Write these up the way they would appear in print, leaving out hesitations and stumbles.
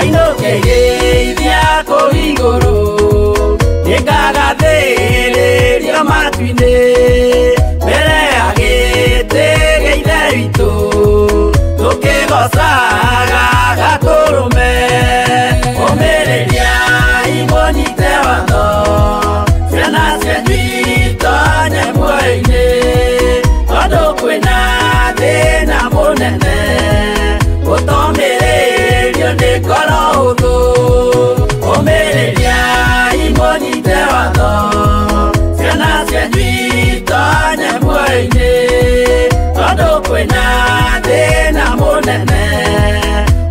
Ndainũkĩgeithia kũu igũrũ nĩngagathĩrĩrio matu-inĩ mbere ya gĩtĩ gĩa Ithe witũ tũkĩgocaga Gatũrũme. Ũmĩrĩriai mũnyite watho ciana cianyu itonye muoyo-inĩ tondũ kwĩna thĩna mũnene ũtomĩrĩrio nĩ ngoro hũthũ. Ũmĩrĩriai mũnyite watho ciana cianyu itonye muoyo-inĩ tondũ kwĩna thĩna mũnene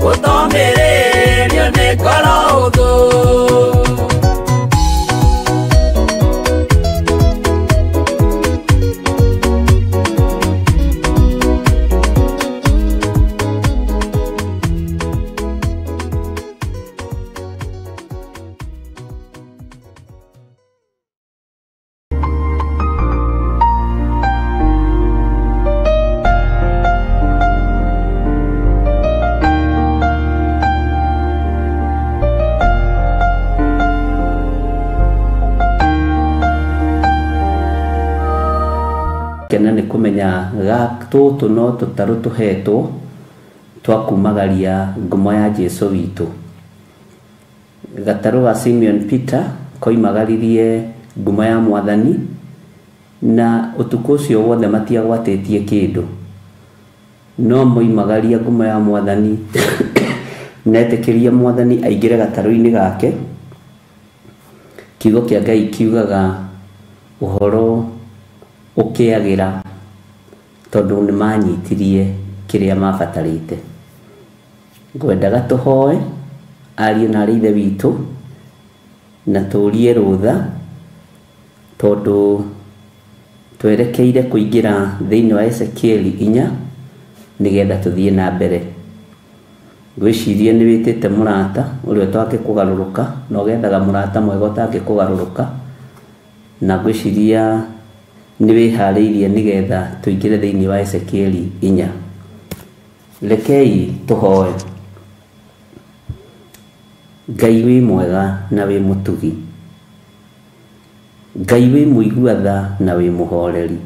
ũtomĩrĩrio nĩ ngoro hũthũ. Kena nĩ kũmenya tũtũ no tũtarũ tũhetwo twa kumagaria ngumo ya Jesũ witũ. Gatarũ ga Simeon Peter koimagaririe ngumo ya Mwathani na ũtukũ ũcio wothe matiagwatĩtie kĩndũ, no moimagaria ngumo ya Mwathani na etĩkĩria Mwathani aingĩre gatarũ-inĩ gake. Kiugo kĩa Ngai kiugaga ũhoro ũkĩagĩra tondũ nĩ manyitirie kĩrĩa mabatarĩte. Ngwendaga tũhoe ariũ na arĩ Ithe witũ na tũrie rũtha tondũ twerekeire kũingĩra thĩinĩ wa Ezekieli 4 nĩgetha tũthiĩ na mbere. Ngwĩciria nĩ wĩtĩte mũrata ũrĩa ũtangĩkũgarũrũka na ũgethaga mũrata mwega ũtangĩkũgarũrũka, na ngwĩciria nĩ wĩharĩirie nĩgetha tũingĩre thĩinĩ wa Ezekieli 4. Rekei tũhoe. Ngai wĩ mwega na wĩ mũtugi, Ngai wĩ mũigua tha na wĩ mũhoreri,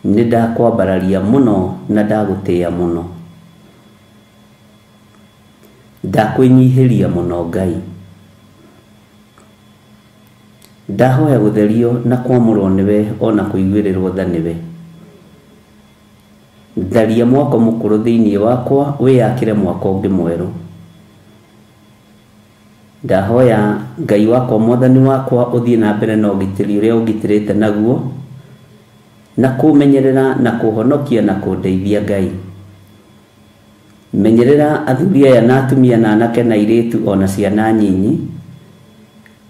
nĩ ndakwambararia mũno na ndagũtĩĩa mũno, ndakwĩnyihĩria mũno Ngai. Ndahoya gũtherio na kwamũrwo nĩwe ona kũiguĩrĩrwo tha nĩwe. Tharia mwako mũkũrũ thĩinĩ wakwa wĩyakĩre mwako ũngĩ mwerũ. Ndahoya Ngai wakwa Mwathani wakwa ũthiĩ na mbere na ũgitĩri ũrĩa ũngitĩrĩte naguo na kũmenyerera na kũhonokia na kũndeithia Ngai. Menyerera athuri aya na atumia na anake na airĩtu ona ciana nyinyi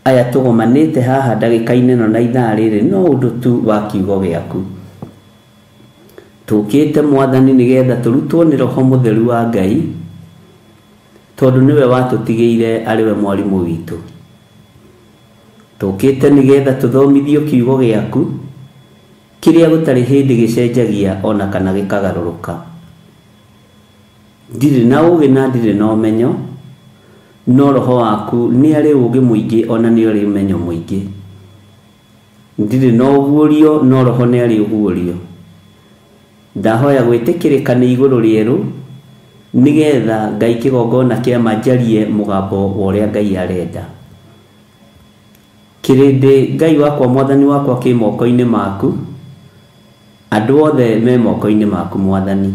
aya tũgomanĩte haha ndagĩka-inĩ ĩno na ithaa rĩrĩ no ũndũ tu wa kiugo gĩaku. Tũkĩte Mwathani nĩgetha tũrutwo nĩ Roho Mũtheru wa Ngai tondũ nĩwe watũtigĩire arĩ we mwarimũ witũ. Tũkĩte nĩgetha tũthomithio kiugo gĩaku kĩrĩa gũtarĩ hĩndĩ gĩcenjagia ona kana gĩkagarũrũka. Ndirĩ na ũũgĩ na ndirĩ na ũmenyo, no Roho waku nĩ arĩ ũũgĩ mũingĩ ona nĩ arĩ ũmenyo mũingĩ. Ndirĩ na ũguũrio, no Roho nĩ arĩ ũguũrio. Ndahoya gwĩtĩkĩrĩka nĩ igũrũ rĩerũ nĩgetha Ngai kĩgongona kĩa ma njarie mũgambo wa ũrĩa Ngai arenda. Kĩrĩndĩ Ngai wakwa Mwathani wakwa kĩ moko-inĩ maku, andũ othe me moko-inĩ maku Mwathani.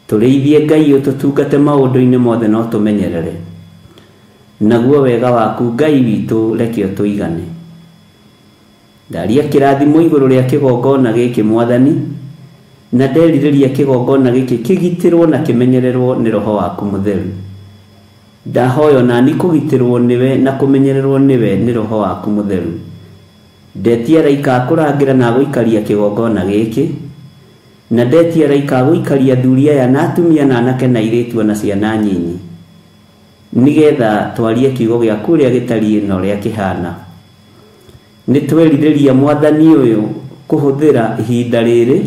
Tũrĩithie Ngai ũtũtungate maũndũ-inĩ mothe no tũmenyerere. Naguo wega waku Ngai witũ reke ũtũigane. Ndaria kĩrathimo igũrũ rĩa kĩgongona gĩkĩ Mwathani, na nderirĩria kĩgongona gĩkĩ kĩgitĩrwo na kĩmenyererwo nĩ Roho waku Mũtheru. Ndahoya onani kũgitĩrwo nĩwe na kũmenyererwo nĩwe nĩ Roho waku Mũtheru. Ndetia araika a kũrangĩra na agũikaria kĩgongona gĩkĩ, na ndetia araika a gũikaria athuri aya na atumia na anake na airĩtu ona ciana nyinyi, nĩgetha twarie kiugo gĩaku ũrĩa gĩtariĩ na ũrĩa kĩhana. Nĩ twerirĩria Mwathani ũyũ kũhũthĩra ihinda rĩrĩ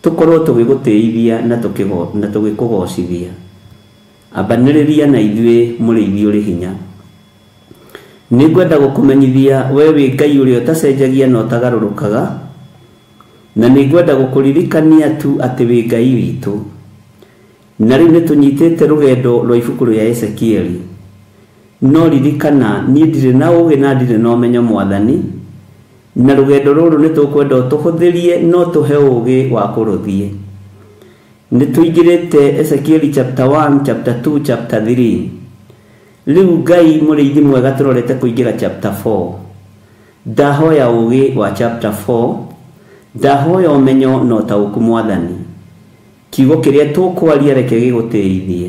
tũkorwo tũgĩgũtĩithia na tũgĩkũgocithia. Ambanĩrĩria na ithuĩ mũrĩithi ũrĩ hinya. Nĩngwenda gũkũmenyithia we wĩ Ngai ũrĩa ũtacenjagia na ũtagarũrũkaga, na nĩngwenda gũkũririkania tu atĩ wĩ Ngai witũ. Na rĩu nĩtũnyitĩte rũgendo rwa ibuku rĩa Ezekieli. No ririkana niĩ ndirĩ na ũũgĩ na ndirĩ na ũmenyo Mwathani, na rũgendo rũrũ nĩtũkwenda ũtũhũthĩrie no tũhe ũũgĩ wa kũrũthiĩ. Nĩtũingĩrĩte Ezekieli chapter 1, chapter 2, chapter 3. Rĩu Ngai mũrĩithi mwega tũrorete kũingĩra chapter 4. Ndahoya ũũgĩ wa chapter 4, ndahoya ũmenyo na ũtaũku Mwathani. Kiugo kĩrĩa tũkwaria reke gĩgũtĩithie.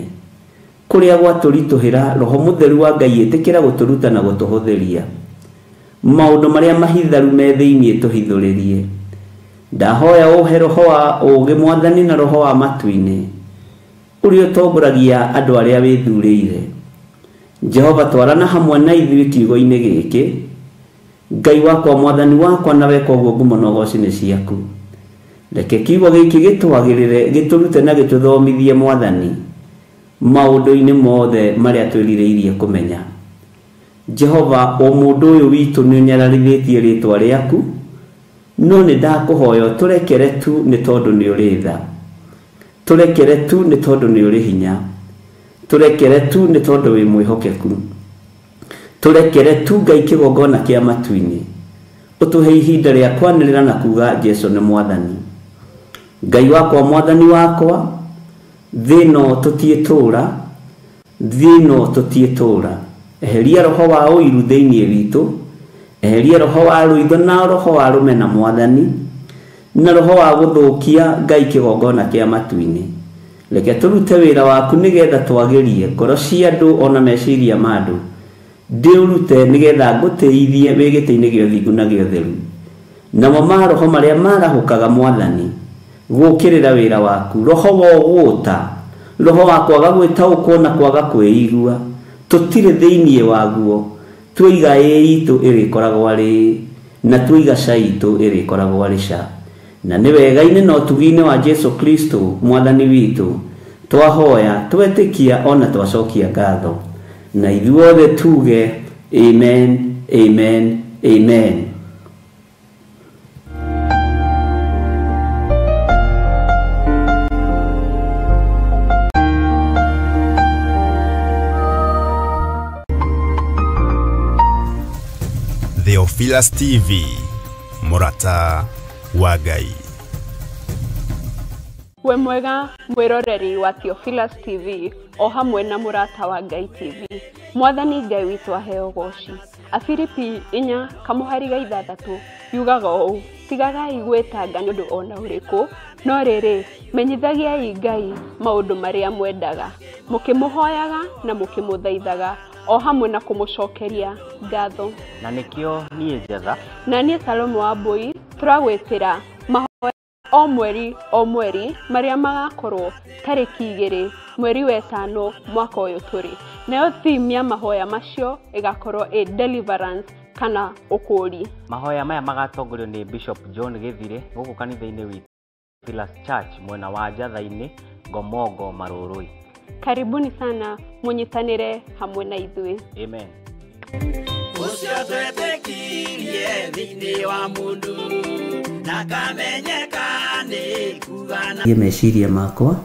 Kũrĩa gwatũritũhĩra Roho Mũtheru wa Ngai ĩtĩkĩra gũtũruta na gũtũhũthĩria. Maũndũ marĩa mahitharu me thĩinĩ tũhithũrĩrie. Ndahoya ũhe roho wa ũũgĩ Mwathani na roho wa matu-inĩ ũrĩa ũtongoragia andũ arĩa wĩthurĩire. Jehova twarana hamwe na ithuĩ kiugo-inĩ gĩkĩ. Ngai wakwa Mwathani wakwa na weka ũguo ngumo na ũgooci nĩ ciaku. Reke kiugo gĩkĩ gĩtwagĩrĩre, gĩtũrute na gĩtũthomithie Mwathani maũndũ-inĩ mothe marĩa twĩrirĩirie kũmenya. Jehova, o mũndũ ũyũ witũ nĩ ũnyararithĩtie rĩtwa rĩaku, no nĩ ndakũhoya ũtũrekere tu nĩ tondũ nĩ ũrĩ tha. Tũrekere tu nĩ tondũ nĩ ũrĩ hinya. Tũrekere tu nĩ tondũ wĩ mwĩhokeku. Tũrekere tu Ngai kĩgongona kĩa matu-inĩ. Ũtũhe ihinda rĩa kwanĩrĩra na kuga Jesu nĩ Mwathani. Ngai wakwa Mwathani wakwa, thĩ ĩno tũtiĩtũũra, thĩ ĩno tũtiĩtũũra. Eheria roho wa ũiru thĩinĩ witũ, eheria roho wa rũitho na roho wa rũmena Mwathani, na roho wa gũthũkia Ngai kĩgongona kĩa matu-inĩ. Reke tũrute wĩra waku nĩgetha twagĩrie ngoro cia andũ ona meciria ma andũ. Ndĩũrute nĩgetha ngũtĩithie wĩ gĩtĩ-inĩ gĩa ũthingu na gĩa ũtheru. Namo maroho marĩa marahũkaga Mwathani gũkĩrĩra wĩra waku, roho wa ũgũta, roho wa kwaga gwĩtaũkwo na kwaga kwĩigua, tũtirĩ thĩinĩ waguo. Twiga ĩ itũ ĩrĩkoragwo arĩ na twiga ca itũ ĩrĩkoragwo arĩ ca. Na nĩ wega-inĩ na ũtugi-inĩ wa Jesu Kristo Mwathani witũ twahoya, twetĩkia ona twacokia ngatho. Na ithuothe tuge amen, amen, amen. Theophilus TV, Mũrata wa Ngai. We mwega mwĩroreri wa Theophilus TV o hamwe na Mũrata wa Ngai TV. Mwathani Ngai witũ aheo goci. Afilipi 4:6 yugaga ũũ, tigagai gwĩtanga nĩ ũndũ ona ũrĩkũ, no rĩrĩ menyithagiai Ngai maũndũ marĩa mwendaga, mũkĩmũhoyaga na mũkĩmũthaithaga o hamwe na kũmũcokeria ngatho. Na nĩkĩo niĩ Njetha na niĩ Salomo wa Mbui tũragwĩtĩra mahoya o mweri o mweri marĩa magakorwo tarĩki 2 mweri wa 5 mwaka ũyũ tũrĩ. Nayo theme ya mahoya macio ĩgakorwo ĩ deliverance kana ũkũũri. Mahoya maya magatongorio nĩ Bishop John Gĩthire gũkũ kanitha-inĩ witũ Pillars Church mwena wa Njatha-inĩ, Ngomongo, Marũrũi. Karibuni sana mũnyitanĩre hamwe na ithuĩ. Amen. Ũcio twetĩkirie thĩinĩ wa mũndũ na kamenyeka nĩ kuga na meciria makwa.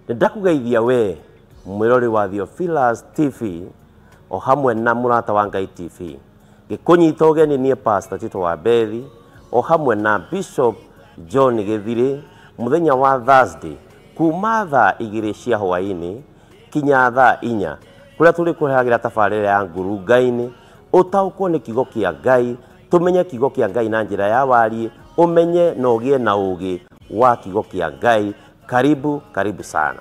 Ndakũgeithia we mwĩrori wa Theophilus TV o hamwe na Mũrata wa Ngai TV. Gĩkũnyita ũgeni niĩ Pastor Tito wa Bethi o hamwe na Bishop John Gĩthire mũthenya wa Thursday kuma thaa 2 cia hwaĩ-inĩ kinya thaa 4 kũrĩa tũrĩkũrehagĩra tabarĩra ya ngurunga-inĩ ũtaũkwo nĩ kiugo kĩa Ngai, tũmenye kiugo kĩa Ngai na njĩra ya wariĩ, ũmenye na ũgĩe na ũũgĩ wa kiugo kĩa Ngai. Karibu, karibu sana.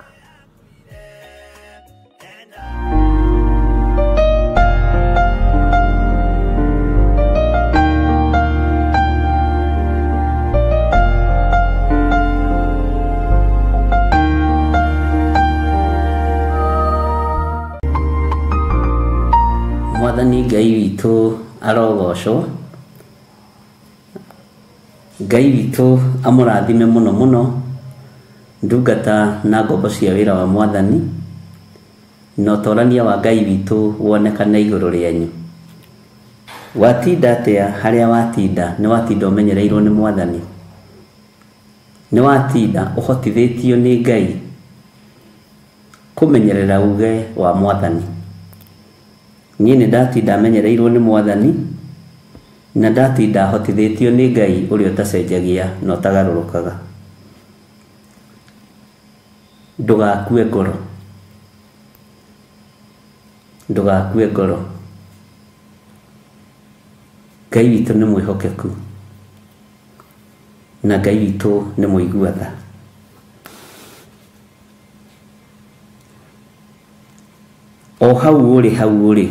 Mwathani Ngai witũ arogocwo. Ngai witũ amũrathime mũno mũno ndungata na ngombo cia wĩra wa mwathani na ũtorania wa Ngai witũ wonekane igũrũ rĩanyu. Watinda atĩa harĩa watinda? Nĩ watinda ũmenyereirwo nĩ mwathani, nĩ watinda ũhotithĩtio nĩ Ngai kũmenyerera uge wa mwathani. Niĩ nĩ ndatinda menyereirwo nĩ mwathani na ndatinda hotithĩtio nĩ Ngai ũrĩa ũtacenjagia na ũtagarũrũkaga. Ndũgakue ngoro, ndũgakue ngoro. Ngai witũ nĩ mwĩhokeku na Ngai witũ nĩ mũigua tha. O hau ũrĩ, hau ũrĩ,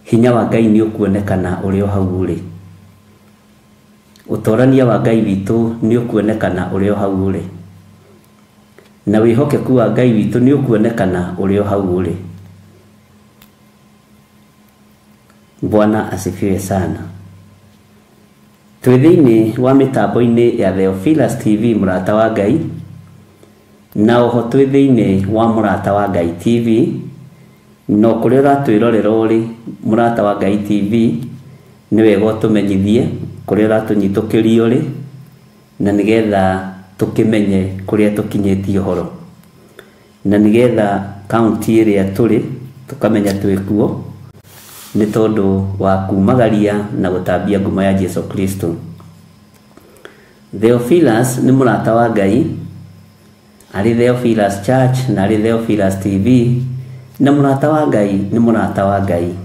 hinya wa Ngai nĩ ũkuonekana ũrĩ o hau ũrĩ. Ũtorania wa Ngai witũ nĩ ũkuonekana ũrĩ o hau ũrĩ, na wĩhokeku wa Ngai witũ nĩ ũkuonekana ũrĩ o hau ũrĩ. Bwana asifiwe sana. Twĩ thĩinĩ wa mĩtambo-inĩ ya Theophilus TV mũrata wa Ngai, na oho twĩ thĩinĩ wa mũrata wa Ngai TV. No kũrĩa ũratwĩrorera ũrĩ mũrata wa Ngai TV, nĩ wega ũtũmenyithie kũrĩa ũratũnyitũkĩria ũrĩ, na nĩgetha tũkĩmenye kũrĩa tũkinyĩtie ũhoro, na nĩgetha kaunti ĩrĩa tũrĩ tũkamenya twĩ kuo, nĩ tondũ wa kumagaria na gũtambia ngumo ya Jesu Kristo. Theophilus nĩ mũrata wa Ngai, arĩ Theophilus Church na arĩ Theophilus TV, na mũrata wa Ngai nĩ mũrata wa Ngai.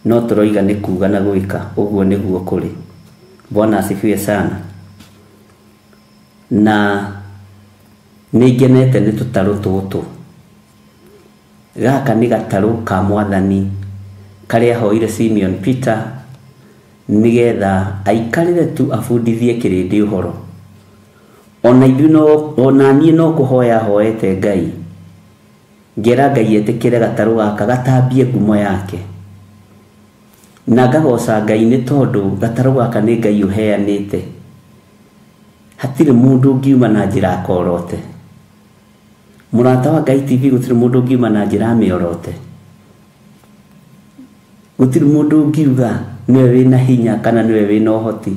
No tũroiga nĩ kuga na gwĩka, ũguo nĩguo kũrĩ. Bwana asifiwe sana. Na nĩ ngenete nĩ tũtarũ tũtũ. Gaka nĩ gatarũ ka mwathani karĩa ahoire Simeon Peter nĩgetha aikarĩre tu abundithie kĩrĩndĩ ũhoro. Ona ithuĩ no, ona niĩ no kũhoya hoete Ngai, ngera Ngai etĩkĩre gatarũ gaka gatambie ngumo yake, na ngagoca Ngai nĩ tondũ gatarũ gaka nĩ Ngai ũheanĩte. Hatirĩ mũndũ ũngiuma na njĩra akorote. Mũrata wa Ngai TV, gũtirĩ mũndũ ũngiuma na njĩra amĩorote. Gũtirĩ mũndũ ũngiuga nĩwe wĩna hinya kana nĩwe wĩna ũhoti.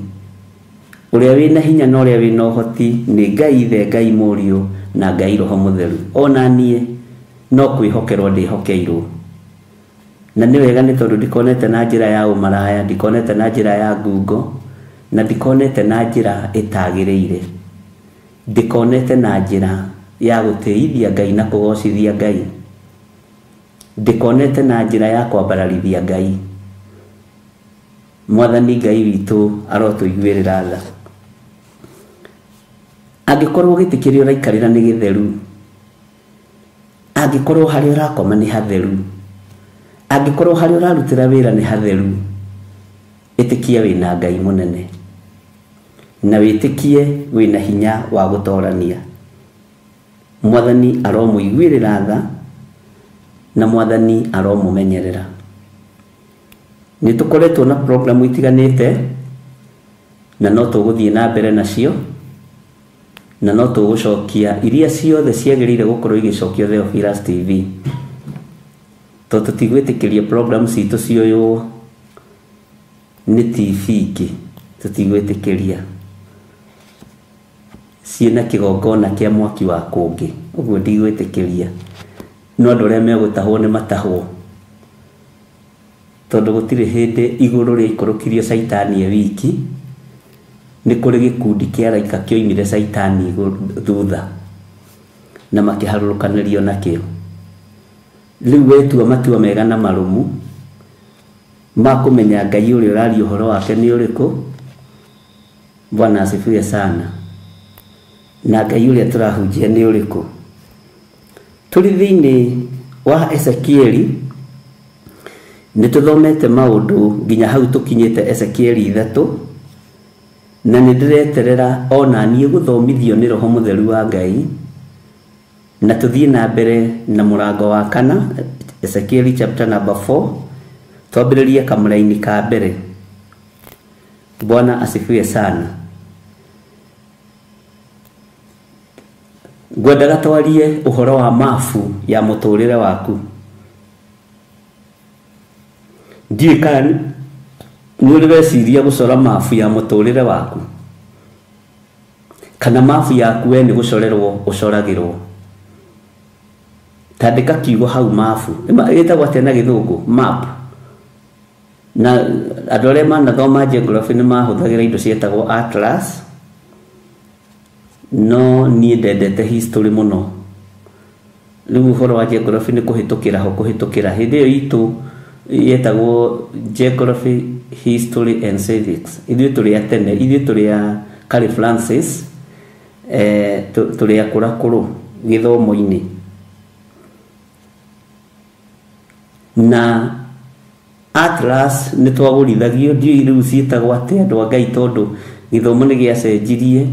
Ũrĩa wĩna hinya na ũrĩa wĩna ũhoti nĩ Ngai Ithe, Ngai Mũriũ na Ngai Roho Mũtheru. Ona niĩ no kwĩhokerwo ndĩhokeirwo. Na nĩ wega nĩ tondũ ndikonete na njĩra ya ũmaraya, ndikonete na njĩra ya ngungo, na ndikonete na njĩra ĩtagĩrĩire. Ndikonete na njĩra ya gũtĩithia Ngai na kũgocithia Ngai. Ndikonete na njĩra ya kwambararithia Ngai. Mwathani Ngai witũ arotũiguĩrĩra tha. Angĩkorwo gĩtĩ kĩrĩa ũraikarĩra nĩ gĩtheru, angĩkorwo harĩa ũrakoma nĩ hatheru, angĩkorwo harĩa ũrarutĩra wĩra nĩ hatheru, ĩtĩkia wĩna Ngai mũnene, na wĩtĩkie wĩna hinya wa gũtorania. Mwathani aromũiguĩrĩra tha na mwathani aromũmenyerera. Nĩ tũkoretwo na programu itiganĩte na no tũgũthiĩ na mbere nacio, na no tũgũcokia iria ciothe ciagĩrĩire gũkorwo igĩcokio Theophilus TV, tondũ tũtigwĩtĩkĩria programu citũ cioywo nĩ TV ingĩ, tũtigwĩtĩkĩria ciĩna kĩgongona kĩa mwaki wa kũngĩ, ũguo ndigwĩtĩkĩria. No andũ arĩa megũtahwo nĩ matahwo, tondũ gũtirĩ hĩndĩ igũrũ rĩaikũrũkirio caitani e wiki. Nĩ kũrĩ gĩkundi kĩa araika kĩoimire caitani thutha na makĩharũrũkanĩrio nakĩo. Rĩu wetua matua mega na marũmu ma kũmenya Ngai ũrĩa ũraria ũhoro wake nĩ ũrĩkũ. Bwana asifiwe sana. Na Ngai ũrĩa tũrahunjia nĩ ũrĩkũ. Tũrĩ thĩinĩ wa Ezekieli, nĩ tũthomete maũndũ nginya hau tũkinyĩte Ezekieli 3, na nĩ ndĩreterera ona niĩ gũthomithio nĩ Roho Mũtheru wa Ngai, na tũthiĩ na mbere na mũrango wa 4, Ezekieli chapter number 4, twambĩrĩrie kamũraini ka mbere. Bwana asifiwe sana. Ngwendaga twarie uhoro wa mabu ya muturire waku. Ndiũĩ kana nĩ ũrĩ weciria gũcora mabu ya mũtũrĩre waku, kana mabu yaku we nĩ gũcorerwo ũcoragĩrwo. Tandĩka kiugo hau mabu, ĩtagwo atĩa na gĩthũngũ? Map. Na andũ arĩa manathoma geography nĩ mahũthagĩra indo ciĩtagwo atlas, no niĩ ndendete history mũno. Rĩu ũhoro wa geography nĩ kũhĩtũkĩra ho kũhĩtũkĩra. Hĩndĩ ĩyo itũ yetagwo geography, history and civics. Ithuĩ tũrĩ a tene, ithuĩ tũrĩ a Carey Francis, tũrĩ akũrakũrũ gĩthomo-inĩ. Na atlas nĩ twagũrithagio, ndiũĩ rĩu ciĩtagwo atĩa andũ a Ngai, tondũ gĩthomo nĩ gĩacenjirie,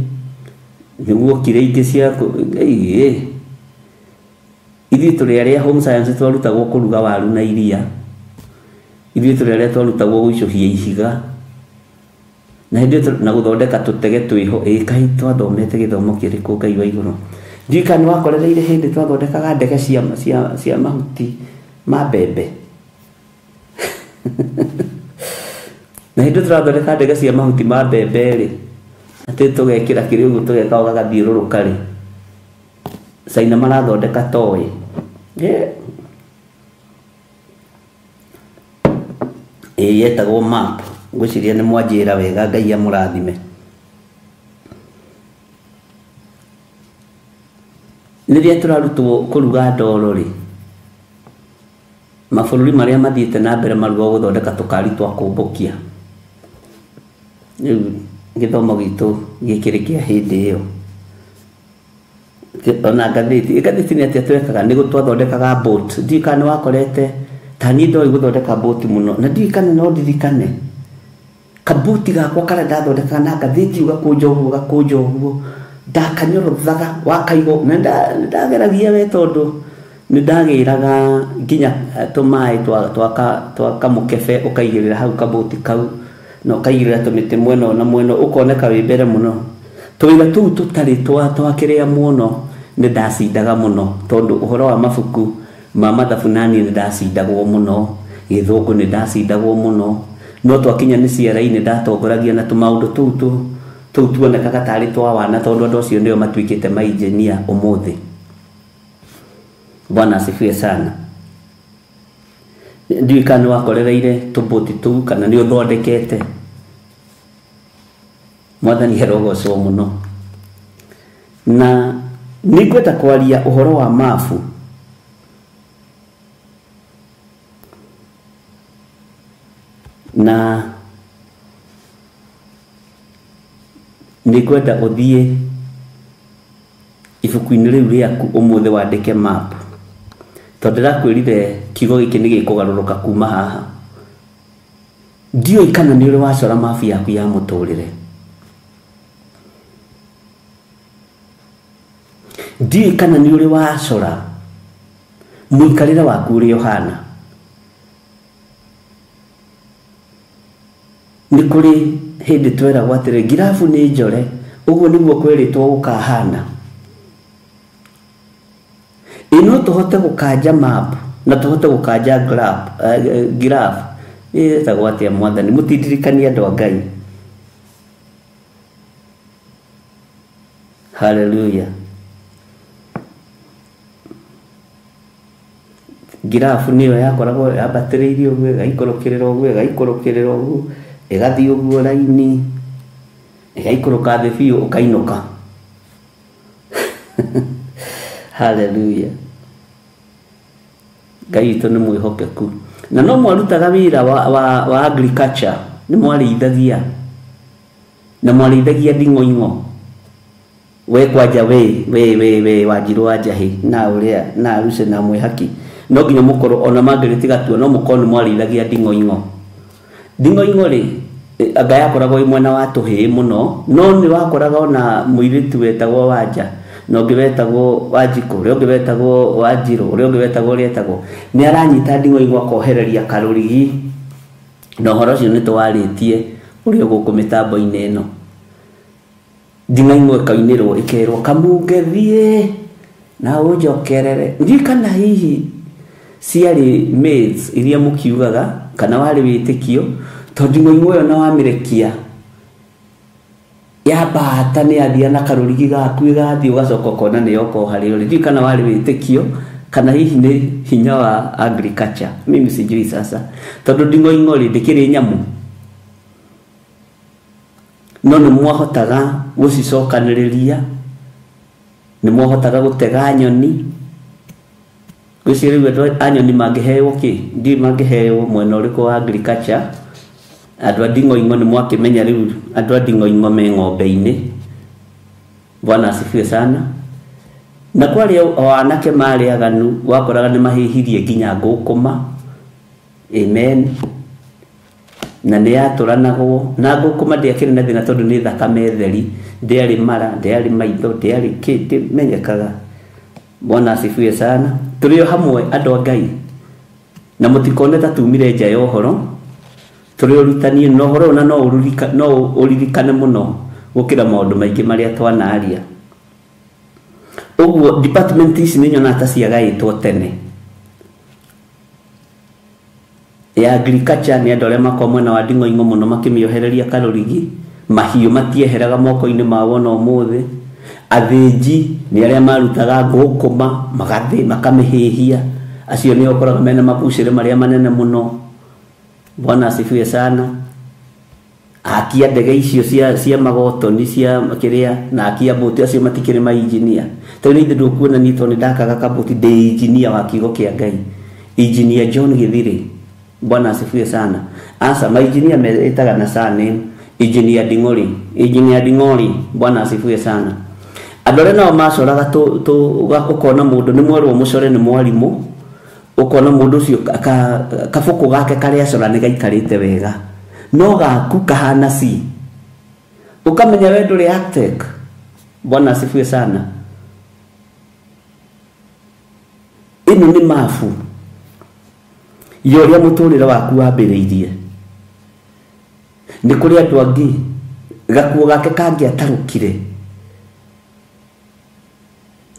nĩguokire ingĩ cia ithuĩ tũrĩ arĩa home science twarutagwo kũruga waru na iria, ithuĩ tũrĩ arĩa twarutagwo gũicũhia ihiga, na hĩndĩ ĩyo na gũthondeka tũtege twĩho. Ĩ kaĩ twathomete gĩthomo kĩrĩkũ Ngai wa igũrũ? Ndiũĩ kana nĩwakorereire hĩndĩ twathondekaga ndege cia mahuti ma mbembe. Na hĩndĩ tũrathondeka ndege cia mahuti ma mbembe rĩ, atĩ tũgekĩra kĩrĩ ũguo tũgeka o gagathiũrũrũka rĩ, Caina marathondeka toy. Ĩ yetagwo map. Ngwĩciria nĩ mwanjĩra wega, Ngai amũrathime. Rĩrĩa tũrarutwo kũruga ndoro rĩ, mabũrũri marĩa mathiĩte na mbere marugagwo gũthondeka tũkari twa kũmbũkia. Rĩu gĩthomo gitũ gĩkĩrĩ kĩa hĩndĩ ĩyo. Ona ngathĩti, ngathĩti nĩ atĩa twekaga? Nĩ twathondekaga boat. Ndiũĩ kana nĩwakorete, ta niĩ ndoĩ gũthondeka boat mũno, na ndiũĩ kana no ndirikane kabuti gakwa karĩa ndathondekaga na ngathĩti ũgakũnja ũguo gakũnja ũguo, ndakanyorothaga wakaigwo, na ndageragia we tondũ nĩndagĩraga nginya tũmaĩ twa kamũkebe ũkaigĩrĩra hau kabuti kau, na ũkaigĩrĩra tũmĩtĩ mwena ũyũ na mwena ũyũ, ũkoneka wĩ mbere mũno. Tũwĩra tũu tũtarĩ twa kĩrĩa mũno nĩndacindaga mũno, tondũ ũhoro wa mabuku ma mathabu naniĩ nĩndacindagwo mũno, gĩthũngũ nĩndacindagwo mũno, no twakinya nĩ CRE nĩndatongoragia na tũmaũndũ tũu tuonekaga tarĩ twa wana, tondũ andũ acio nĩo matuĩkĩte ma engineer ũmũthĩ. Bwana asifiwe sana. Ndiũĩ kana nĩwakorereire tũbũti tũu kana nĩ ũthondekete. Mwathani arogocwo mũno. Na nĩngwenda kwaria ũhoro wa mabu. Na nĩngwenda ũthiĩ ibuku-inĩ rĩu rĩaku ũmũthĩ wandĩke map, tondũ ndĩrakwĩrire kiugo gĩkĩ nĩ gĩkũgarũrũka kuma haha. Ndiũĩ kana nĩ ũrĩ wacora mabu yaku ya mũtũrĩre. Ndiũĩ kana nĩ ũrĩ wacora mũikarĩre waku ũrĩa ũhana. Nĩ kũrĩ hĩndĩ tweragwo atĩrĩ ngirabu nĩ njore, ũguo nĩguo kwĩrĩtwo gũkahana. Ĩ no tũhote gũkanja map na tũhote gũkanja graph. Ĩtagwo atĩa mwathani? Mũtindirikanie andũ a Ngai. Hallelujah. Ngirabu nĩyo yakoragwo yambatĩrĩirie ũguo, ĩgaikũrũkĩrĩra ũguo, ĩgaikũrũkĩrĩra ũguo, ĩgathiĩ ũguo raini, ĩgaikũrũka thĩ biũ ũkainũka. Hallelujah. Ngai witũ nĩ mwĩhokeku. Na no mwarutaga wĩra wa agriculture, nĩ mwarĩithagia. Na mwarĩithagia nding'oing'o. We kwanja we we we we Wanjirũ wa Njahĩ na ũrĩa na Aruce na Mwĩhaki, no nginya mũkorwo ona Margaret Gatua, no mũkorwo nĩ mwarĩithagia nding'oing'o. Nding'oing'o rĩ, anga yakoragwo ĩ mwena wa tũhĩĩ mũno, no nĩ wakoraga ona mũirĩtu wetagwo Wanja, na ũngĩ wetagwo Wanjikũ, ũrĩa ũngĩ wetagwo Wanjirũ, ũrĩa ũngĩ wetagwo ũrĩa etagwo, nĩ aranyita nding'oing'o akohereria karũrigi. Na ũhoro ũcio nĩ tũwarĩtie Ũrĩa gũkũ mĩtambo-inĩ ĩno nding'aing'o ĩkainĩrwo ĩkerwo kamunge thiĩ na ũnjokerere. Ndiũĩ kana hihi ciarĩ maids iria mũkiugaga kana warĩ wĩtĩkio, tondũ nding'oing'o ĩyo na wamĩrekia yambata nĩ yathia na karũrigi gaku ĩgathiĩ ũgacoka ũkona nĩ yoka o harĩa ũrĩ. Ndiũĩ kana warĩ wĩtĩkio kana hihi nĩ hinya wa agriculture, mimi sijui sasa, tondũ nding'oing'o rĩ ndĩkĩrĩ nyamũ, no nĩ mwahotaga gũcicokanĩrĩria, nĩ mwahotaga gũtega nyoni. Ngwĩciria rĩu andũ a nyoni mangĩheo kĩ, ndiũĩ mangĩheo mwena ũrĩkũ wa agriculture. Andũ a nding'oing'o nĩ mwakĩmenya rĩu andũ a nding'oing'o me ng'ombe-inĩ. Bwana asifiwe sana. Na kwarĩ o anake marĩ aganu, wakoraga nĩ mahĩhirie nginya ngũkũma. Amen. Na nĩ yatũranagwo na ngũkũma ndĩakĩrĩ na thĩna tondũ nĩ thakame theri, ndĩarĩ mara, ndĩarĩ maitho, ndĩarĩ kĩ, ndĩmenyekaga. Bwana asifiwe sana. Tũrĩ o hamwe andũ a Ngai, na mũtikone ta tumire nja ya ũhoro, tũrĩ ũrutani na ũhoro ũyũ, na no ũririkane mũno gũkĩra maũndũ maingĩ marĩa twanaria. Ũguo department ici nĩ nyonaga ta ciagaĩtwo tene. Ya agriculture nĩ andũ arĩa makoragwo mwena wa nding'oing'o mũno makĩmĩohereria karũrigi, mahiũ matieheraga moko-inĩ mao ona ũmũthĩ. Athĩnji nĩ arĩa marutaga ngũkũma magathĩ makamĩhĩhia, acio nĩo ũkoraga mena mabucĩrĩ marĩa manene mũno. Bwana asifiwe sana. Akia ndege icio cia magotoni cia kĩrĩa na akia mbũti, acio matikĩrĩ ma engineer. Tondũ nĩ ithuĩ ndũkuona niĩ tondũ nĩ ndakaga kabũti, ndĩ engineer wa kiugo kĩa Ngai, Engineer John Githiri. Bwana asifiwe sana. Asa ma engineer metaga na surname Engineer Ding'ori, Engineer Ding'ori. Bwana asifiwe sana. Andũ arĩa nao macoraga ũkona mũndũ nĩ mwerwo mũcore nĩ mwarimũ, ũkona mũndũ ũcio kabũkũ gake karĩa acora nĩ gaikarĩte wega, no gaku kahana C, ũkamenya we ndũrĩ Arctic. Bwana asifiwe sana. Ĩno nĩ mabu ya ũrĩa mũtũrĩre waku wambĩrĩirie. Nĩ kũrĩ andũ angĩ gakuo gake kangĩatarũkire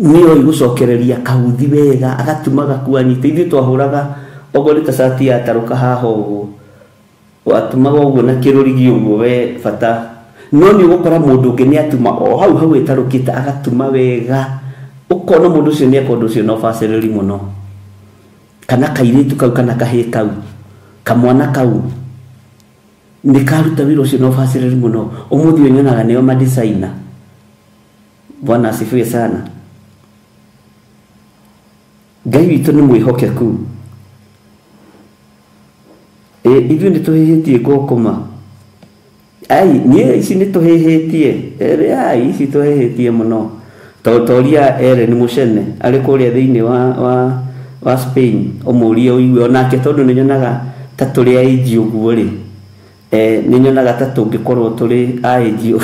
nĩoĩ gũcokereria kauthi wega, agatuma gakuo anyite. Ithuĩ twahũraga okorwo nĩ ta cati yatarũka haha ũguo, watumaga ũguo na kĩrũrigi ũguo we bata, no nĩ ũgũkora mũndũ ũngĩ nĩ atuma o hau hau ĩtarũkĩte agatuma wega, ũkona mũndũ ũcio nĩ eka ũndũ ũcio na ũbacĩrĩri mũno. Kana kairĩtu kau kana kahĩĩ kau kamwana kau nĩ karuta wĩra ũcio na ũbacĩrĩri mũno. Ũmũthĩ ũyũ nyonaga nĩo ma-designer. Bwana asifiwe sana. Ngai witũ nĩ mwĩhokeku. Ithuĩ nĩ tũhĩhĩtie ngũkũma. Ai, niĩ ici nĩ tũhĩhĩtie. Ai, ici tũhĩhĩtie mũno. Toria Ellen Mucene arĩ kũrĩa thĩinĩ wa Spain, ũmũrie ũigue onake, tondũ nĩ nyonaga ta tũrĩ a age ũguo rĩ, nĩ nyonaga ta tũngĩkorwo tũrĩ a age ũguo.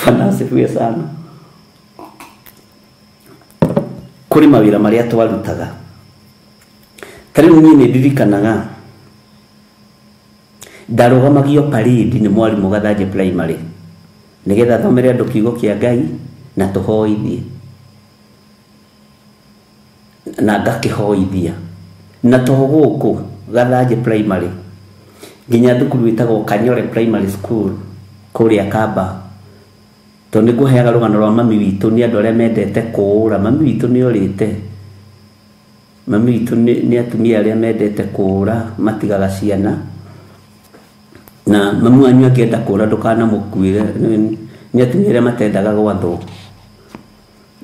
Bwana asifiwe sana. Kũrĩ mawĩra marĩa twarutaga. Ta rĩu niĩ nĩ ndirikanaga ndarũgamagio parade nĩ mwarimũ Gathanjĩ Primary nĩgetha thomere andũ kiugo kĩa Ngai na tũhoithie, na ngakĩhoithia. Na to gũkũ Gathanjĩ Primary nginya thukuru ĩtagwo Kanyore Primary School kũrĩa Kamba, tondũ nĩ ngũheaga rũgano rwa mami witũ nĩ andũ arĩa mendete kũũra. Mami witũ nĩ orĩte, mami witũ nĩ atumia arĩa mendete kũũra, matigaga ciana. Na mami wanyu angĩenda kũũra ndũkanamũkuĩre, nĩ atumia arĩa matendaga gwathwo.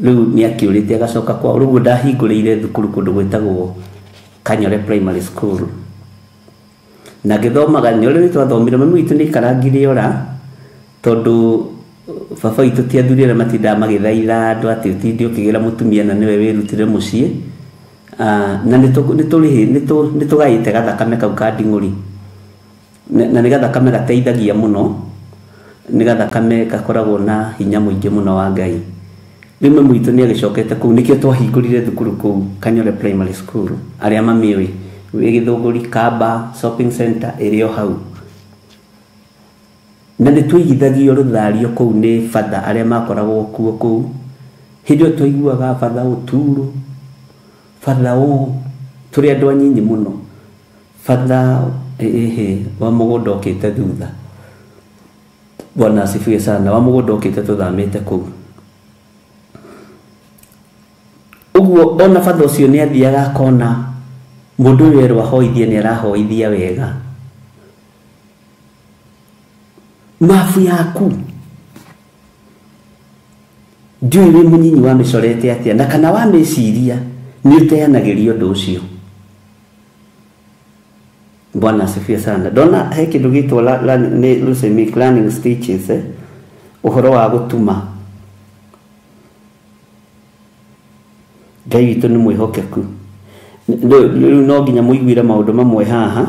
Rĩu nĩ akĩũrĩte agacoka kwao. Rĩu ndahingũrĩire thukuru kũndũ gwĩtagwo Kanyore Primary School, na ngĩthomaga Nyore. Nĩ twathomire, mami witũ nĩ aikarangire ora, tondũ baba witũ ti athuri arĩa matindaga magĩthaitha andũ atĩ ũtinde ũkĩgĩra mũtumia na nĩwe wĩrutire mũciĩ. Na nĩ tũgaĩte gathakame kau ka nding'ũri, na nĩ gathakame gateithagia mũno, nĩ gathakame gakoragwo na hinya mũingĩ mũno wa Ngai. Rĩu mami witũ nĩ agĩcokete kũu, nĩkĩo twahingũrire thukuru kũu Kanyore Primary School, arĩa mamĩũĩ wĩ Gĩthũngũri Kamba Shopping Center ĩrĩ o hau. Na nĩ twaigithagio rũthario kũu nĩ batha arĩa makoragwo kuo kũu. Hĩndĩ ĩyo twaiguaga batha ũturo, batha ũũ, tũrĩ andũ anyinyi mũno. Batha ĩhĩ wa mũgũnda ũkĩte thutha. Bwana asifiwe sana. Wa mũgũnda ũkĩte tũthamĩte kũu. Ũguo ona batha ũcio nĩ athiaga akona mũndũ ũyũ erwo ahoithie nĩ arahoithia wega. Mabu yaku ndiũĩ wĩ mũnyinyi wamĩcorete atĩa na kana wamĩciria nĩ ũteanagĩria ũndũ ũcio. Bwana asifiwe sana. Ndona he kĩndũ gĩtwo nĩ learning stitches, ũhoro wa gũtuma. Ngai witũ nĩ mwĩhokeku. Rĩu no nginya mũiguire maũndũ mamwe haha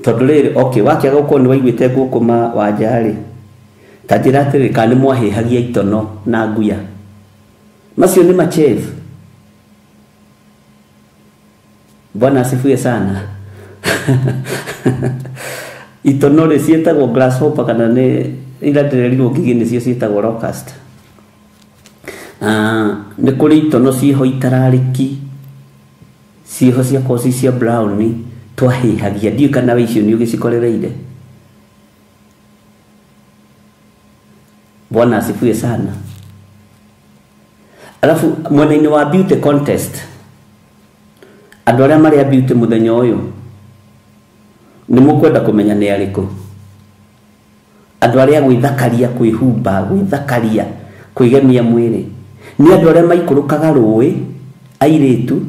tondũ rĩrĩ, okay, wakĩaga gũkorwo nĩ waiguĩte ngũkũma wanja rĩ, ta njĩra atĩrĩrĩ, kana nĩ mwahĩhagia itono na nguya. Macio nĩ machef. Bwana asifiwe sana. Itono rĩ ciĩtagwo grasshopper kana nĩ ira ndĩrerirwo ngigĩ nĩcio ciĩtagwo locust. Nĩ kũrĩ itono ciĩho itararĩki, ciĩho ciakorwo ci cia brown twahĩhagia. Ndiũĩ kana we icio nĩ ũgĩcikorereire. Bwana asifiwe sana. Alafu mwena-inĩ wa beauty contest, andũ arĩa marĩ a beauty mũthenya ũyũ nĩ mũkwenda kũmenya nĩ arĩkũ. Andũ arĩa gwĩthakaria, kwĩhumba, gwĩthakaria, kwĩgemia mwĩrĩ nĩ andũ arĩa maikũrũkaga rũĩ, airĩtu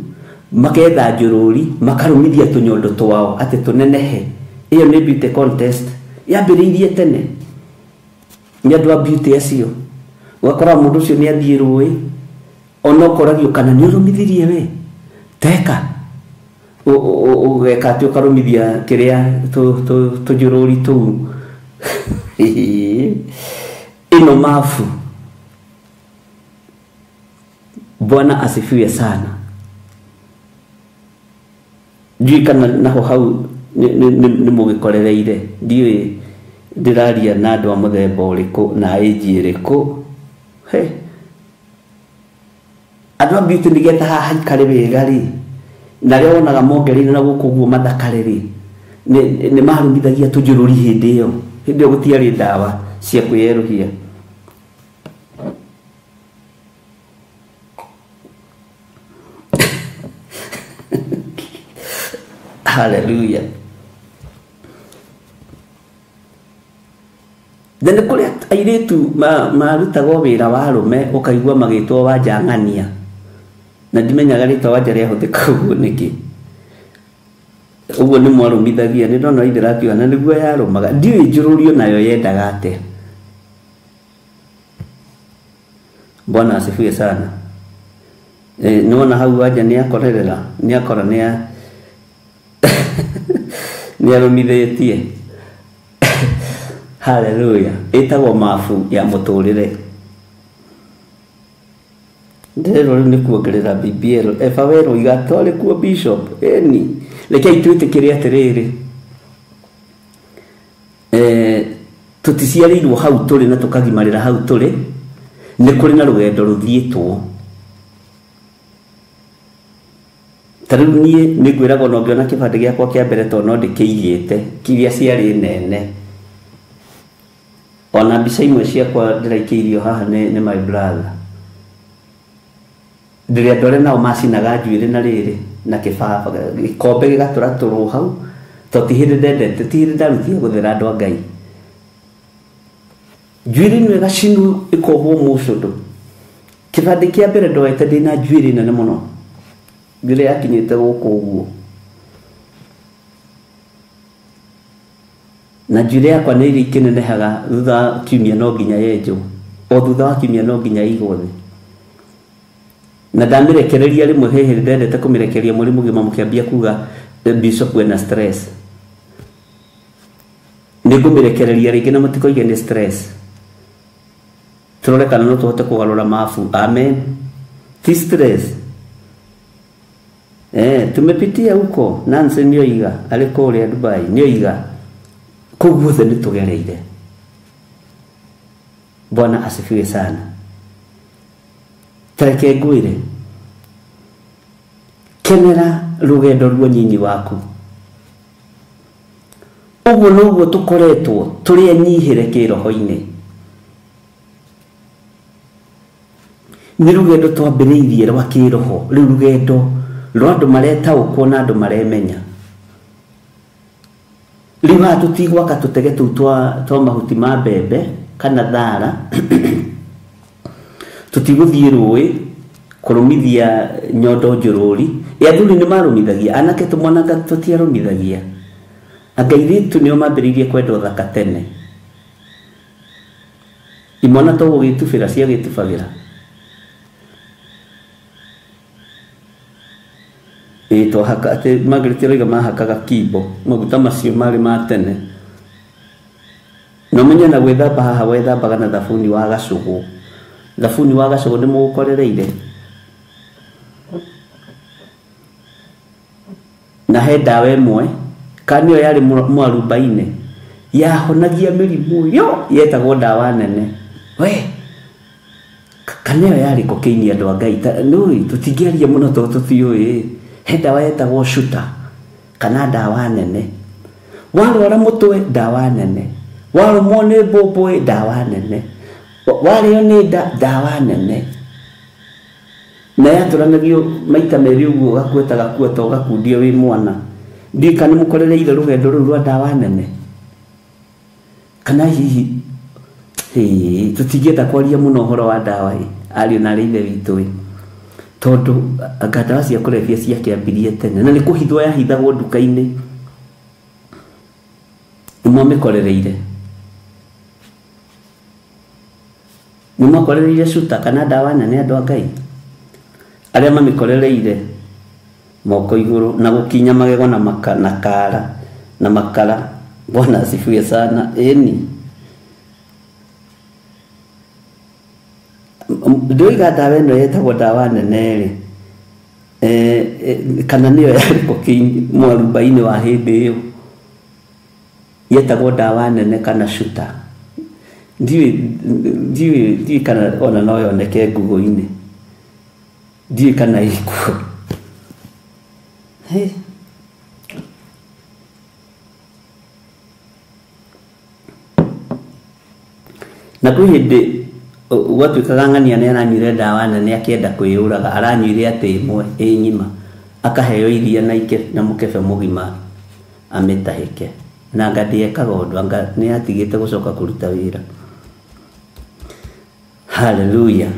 maketha njũrũri, makarũmithia tũnyondo twao atĩ tũnenehe. Ĩyo nĩ beauty contest yambĩrĩirie tene nĩ andũ a beauty acio. Ũgakora mũndũ ũcio nĩ athiĩ rũĩ, ona ũkoragio kana nĩ ũrũmithirie we teka ũgeka atĩ ũkarũmithia kĩrĩa tũnjũrũri tũu. Ĩno mabu. Bwana asifiwe sana. Ndiũĩ kana naho hau nĩ mũgĩkorereire. Ndiũĩ ndĩraria na andũ a mũthemba ũrĩkũ na age ĩrĩkũ. He andũ a beauty nĩgetha haha haikare wega rĩ, na arĩa wonaga mongereire na gũkũ ũguo mathakare rĩ, nĩ marũmithagia tũnjũrũri hĩndĩ ĩyo. Hĩndĩ ĩyo gũtiarĩ ndawa cia kwĩyerũhia. Hallelujah. Na nĩ kũrĩ airĩtu marutagwo wĩra wa arũme ũkaigua magĩtwo wanjang'ania. Na ndimenyaga rĩtwa wanja rĩahũthĩka ũguo nĩkĩ. Ũguo nĩ mwarũmithagia, nĩ ndona ithe rakiuga na nĩguo yarũmaga. Ndiũĩ njũrũrio nayo yendaga atĩa. Bwana asifiwe sana. Nĩwona hau wanja nĩakorerera, nĩakora nĩarũmithĩtie. Hallelujah. Ĩtagwo mabu ya mũtũrĩre. Ndĩrerwo rĩu nĩ kuongerera BBL. Eba werwo igatwarĩ kuo bishop. Ĩni. Rekei twĩtĩkĩre atĩrĩrĩ, tũticiarĩirwo hau tũrĩ na tũkagimarĩra hau tũrĩ. Nĩ kũrĩ na rũgendo rũthiĩtwo. Ta rĩu niĩ nĩ ngwĩragwo ona ũngĩona kĩbandĩ gĩakwa kĩa mbere tondũ no ndĩkĩigĩte, kiria ciarĩ nene. Ona mbica imwe ciakwa ndĩraikĩirio haha nĩ my brother. Ndĩrĩ andũ arĩa nao macinaga njuĩrĩ na rĩrĩ na kĩbaba, gĩkombe gĩgatũratũrwo hau, tondũ ti hĩndĩ ndendete, ti hĩndĩ ndarutire gũthera andũ a Ngai. Njuĩrĩ ĩno ĩgacinwo ĩkohwo mũcũndũ. Kĩbandĩ kĩa mbere ndoete ndĩna njuĩrĩ nene mũno, njuĩrĩ yakinyĩte gũkũ ũguo. Na njuĩrĩ yakwa nĩ iria ikĩnenehaga thutha wa kiumia no nginya yenjwo, o thutha wa kiumia no nginya ĩigwo thĩ. Na ndamĩrekereria rĩmwe he hĩndĩ ndendete kũmĩrekereria mweri mũgima mũkĩambia kuga bishop wena stress. Nĩ ngũmĩrekereria rĩngĩ na mũtikoige nĩ stress. Tũrore kana no tũhote kũgarũra mabu. Amen. Ti stress. Tumepitia huko. Nancy nĩoiga arĩ kũrĩa Dubai nĩoiga kũu guothe nĩ tũgereire. Bwana asifiwe sana. Tareke ngwire kenera rugendo rwa nyinyi waku. Uguo noguo tukoretwo turi enyihire kiroho-ini. Ni rugendo twambiriirie rwa kiroho, riu rugendo rwa andu maretaukwo na andu maremenya. Riu haha tutigwaka tutege tuu twa mahuti ma mbembe kana thara tutiguthie rũĩ kũrũmithia nyondo njũrũri. Athuri nĩ marũmithagia, anake tũmwananga tũtiarũmithagia. Anga airĩtu nĩo mambĩrĩirie kwenda ũthaka tene. Imwana to gũgĩtubĩra ciagĩtubagĩra. Ĩĩ twahaka atĩ Margaret aroiga mahakaga kimbo, maguta macio marĩ ma tene. Na ũmenye na gwĩthamba haha wethambaga na thabuni wa gacũgũ. Thabuni wa gacũgũ nĩ mũgũkorereire. Na he ndawa ĩmwe kana nĩyo yarĩ mwarubaine yahonagia mĩrimũ yo yetagwo ndawa nene. We kana ĩyo yarĩ kokaini andũ a Ngai nĩũĩ tũtingĩaria mũno tondũ tũtiũĩ. He ndawa yetagwo shuta kana ndawa nene. Warwara mũtwe ndawa nene, warũmwo nĩ mbũmbũĩ ndawa nene, warĩo nĩ nda ndawa nene. Na yatũranagio maita merĩ ũguo ũgakuĩta gakuĩta ũgakundia wĩ mwana. Ndiũĩ kana nĩmũkorereire rũgendo rũu rwa ndawa nene kana hihi tũtingĩenda kwaria mũno ũhoro wa ndawa ĩ ariũ na arĩ ithe witũ ĩ, tondũ anga ndawa cia kũrebia ciakĩambirie tene na nĩ kũhithwo yahithagwo nduka-inĩ. Nĩmwamĩkorereire, nĩmwakorereire cuta kana ndawa nene andũ a Ngai arĩa mamĩkorereire moko igũrũ na gũkinya magego na na kara na makara. Bwana asifiwe sana. Ĩni ndoiga ndawa ĩno yetagwo ndawa nene rĩ, kana nĩyo yarĩ kokaini mwarubaini wa hĩndĩ ĩyo yetagwo ndawa nene kana shuta. Ndiũĩ kana ona no yoneke Google-inĩ, ndiũĩ kana ĩkuo. Na kwĩ hĩndĩ gwatuĩkaga ng'ania nĩ aranyuire ndawa nene akĩenda kwĩyũraga, aranyuire atĩ ĩmwe ĩ ng'ima, akaheo iria na na mũkebe mũgima amĩtahĩke. Na anga ndĩekaga ũndũ, anga nĩ atigĩte gũcoka kũruta wĩra. Hallelujah.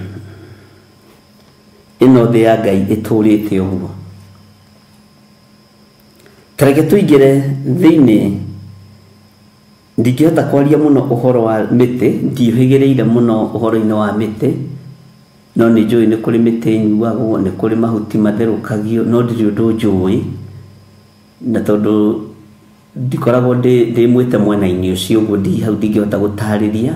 Ĩno thĩ ya Ngai ĩtũrĩte ũguo. Tareke tũingĩre thĩinĩ. Ndingĩhota kwaria mũno ũhoro wa mĩtĩ, ndiũhĩgĩrĩire mũno ũhoro-inĩ wa mĩtĩ, no nĩ njũĩ nĩ kũrĩ mĩtĩ ĩnyuagwo, nĩ kũrĩ mahuti matherũkagio, no ndirĩ ũndũ njũĩ, na tondũ ndikoragwo ndĩ mwĩte mwena-inĩ ũcio ũguo ndi hau ndingĩhota gũtarĩria,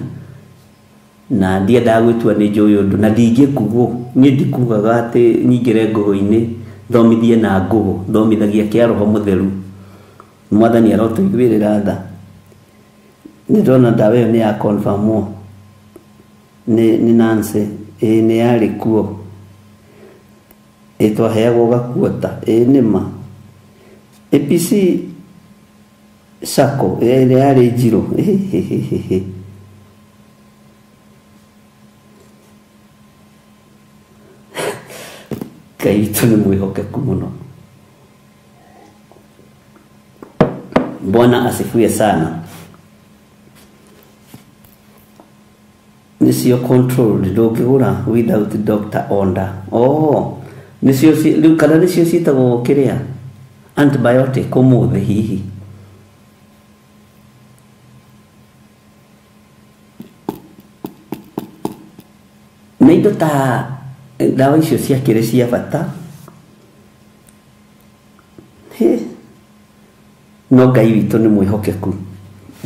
na ndiendaga gwĩtua nĩ njũĩ ũndũ, na ndingĩkugwo. Niĩ ndikugaga atĩ nyingĩre ngũgũ-inĩ thomithie na ngũgũ, thomithagia kĩa Roho Mũtheru. Mwathani arotũiguĩrĩra tha. Nĩ ndona ndawa ĩyo nĩ ya confirmwo nĩ Nancy, ĩĩ nĩ yarĩ kuo, ĩ twaheagwo gakuota, ĩĩ nĩ ma. APC Sacco ĩrĩa yarĩ njirũ, Ngai witũ nĩ mwĩhokeku mũno. Bwana asifiwe sana. Nĩcio controlled ndũngĩgũra without doctor order. Oh, nĩcio rĩu kana nĩcio ciĩtagwo kĩrĩa antibiotic ũmũthĩ hihi. Na indo ta ndawa icio ciakĩrĩ cia bata. No Ngai witũ nĩ mwĩhokeku.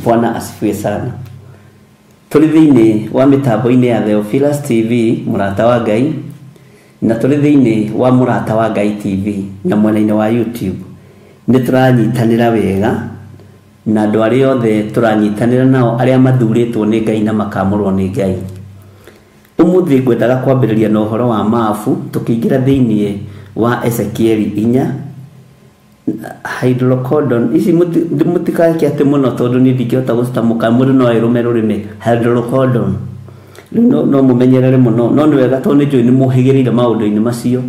Bwana asifiwe sana. Tũrĩ thĩinĩ wa mĩtambo-inĩ ya Theophilus TV mũrata wa Ngai, na tũrĩ thĩinĩ wa mũrata wa Ngai TV na mwena-inĩ wa YouTube. Nĩ tũranyitanĩra wega na andũ arĩa othe tũranyitanĩra nao arĩa mathurĩtwo nĩ Ngai na makamũrwo nĩ Ngai. Umuthi ngwendaga kwambĩrĩria na ũhoro wa mabu tũkĩingĩra thĩinĩ wa Ezekieli 4 hydrocodone ici mũtikake atĩ mũno tondũ niĩ ndingĩhota gũcitamũka mũndũ no erũme rũrĩmĩ hydrocodone rĩu no mũmenyerere mũno no nĩ wega tondũ nĩ njũĩ nĩ mũhĩgĩrĩire maũndũ-inĩ macio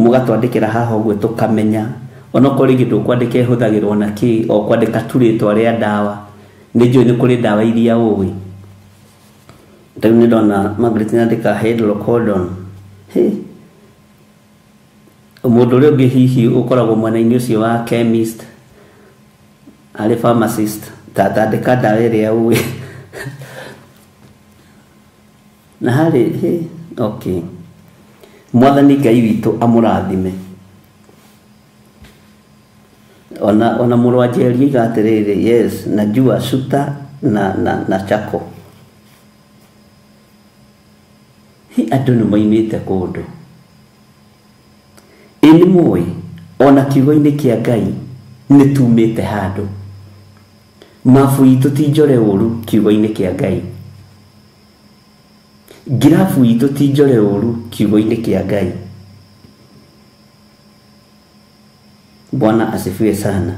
mũgatwandĩkĩra haha ũguo tũkamenya onokorwo rĩngĩ ndũkwandĩka ĩhũthagĩrwo na kĩ o kwandĩka tu rĩtwa rĩa ndawa nĩ njũĩ nĩ kũrĩ ndawa iria ũĩ. Rĩu nĩ ndona Margaret nĩandĩka hydrocodone. Mũndũ ũrĩa ũngĩ hihi ũkoragwo mwena-inĩ ũcio wa chemist arĩ pharmacist tandĩka ndawa ĩrĩa ũĩ na harĩ okay. Mwathani Ngai witũ amũrathime. Ona mũrũ wa Njeri oiga atĩrĩrĩ, yes, najua shuta na chako. Hi andũ nĩ moimĩte kũndũ. Ĩ nĩ mũĩ ona kiugo-inĩ kĩa Ngai nĩ tumĩte handũ. Mabu itũ ti njore ũru kiugo-inĩ kĩa Ngai. Ngirabu itũ ti njore ũru kiugo-inĩ kĩa Ngai. Bwana asifiwe sana.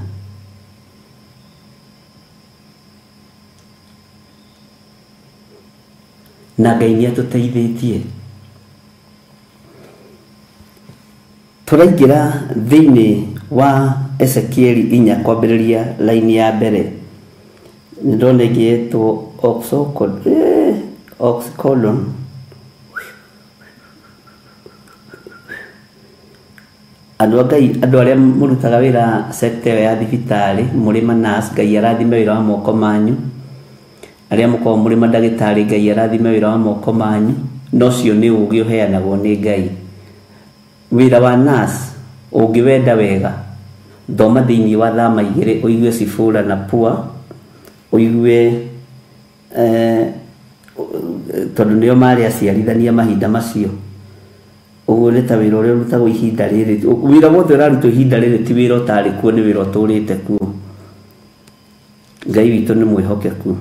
Na Ngai nĩ atũteithĩtie. Tũraingĩra thĩinĩ wa Ezekieli 4 kwambĩrĩria laini ya mbere. Nĩ ndona ĩngĩ yetwo oxycodone. Andũ a Ngai, andũ arĩa mũrutaga wĩra sector ĩyo ya thibitarĩ mũrĩ ma nurse, Ngai arathime wĩra wa moko manyu. Arĩa mũkoragwo mũrĩ mandagĩtarĩ, Ngai arathime wĩra wa moko manyu. No ũcio nĩ ũũgĩ ũheanagwo nĩ Ngai. Wĩra wa nurse ũngĩwenda wega, thoma thĩinĩ wa thama 2 ũigue Sifura na Pua, ũigue tondũ nĩo marĩ aciarithania mahinda macio. Ũguo nĩ ta wĩra ũrĩa ũrutagwo ihinda rĩrĩ. Wĩra wothe ũrarutwo ihinda rĩrĩ ti wĩra ũtarĩ kuo, nĩ wĩra ũtũrĩte kuo. Ngai witũ nĩ mwĩhokeku.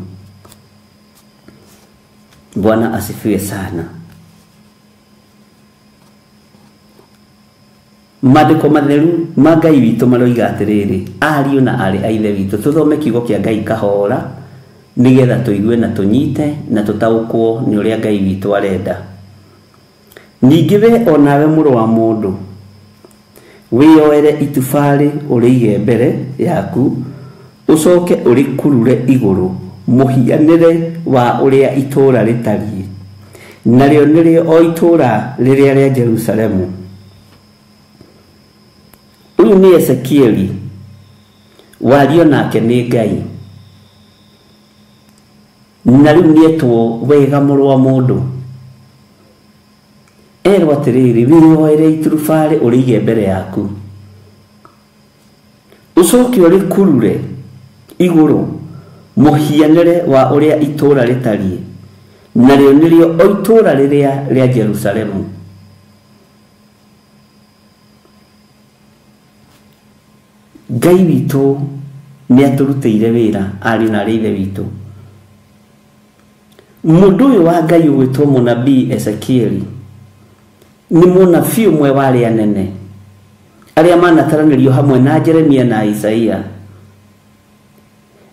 Bwana asifiwe sana. Maandĩko matheru ma Ngai witũ maroiga atĩrĩrĩ, ariũ na aarĩ a Ithe witũ, tũthome kiugo kĩa Ngai kahora nĩgetha tũigue na tũnyite na tũtaũkwo nĩ ũrĩa Ngai witũ arenda. Ningĩ we onawe mũrũ wa mũndũ, wĩyoere itubarĩ ũrĩige mbere yaku, ũcoke ũrĩkurure igũrũ mũhianĩre wa ũrĩa itũũra rĩtariĩ, narĩo nĩrĩo o itũũra rĩrĩa rĩa Jerusalemu. Ũyũ nĩ Ezekieli wario nake nĩ Ngai, na rĩu nĩetwo wega mũrũ wa mũndũ. Erwo atĩrĩrĩ, wĩyoere iturubarĩ ũrĩige mbere yaku, ũcoke ũrĩkurure igũrũ mũhianĩre wa ũrĩa itũũra rĩtariĩ, narĩo nĩrĩo o itũũra rĩrĩa rĩa Jerusalemu. Ngai witũ nĩ atũrutĩire wĩra, ariũ na aarĩ a Ithe witũ. Mũndũ ũyũ wa Ngai ũgwĩtwo mũnabii Ezekieli nĩ mũnabii ũmwe wa arĩa anene arĩa manataranĩrio hamwe na Jeremia na Isaia.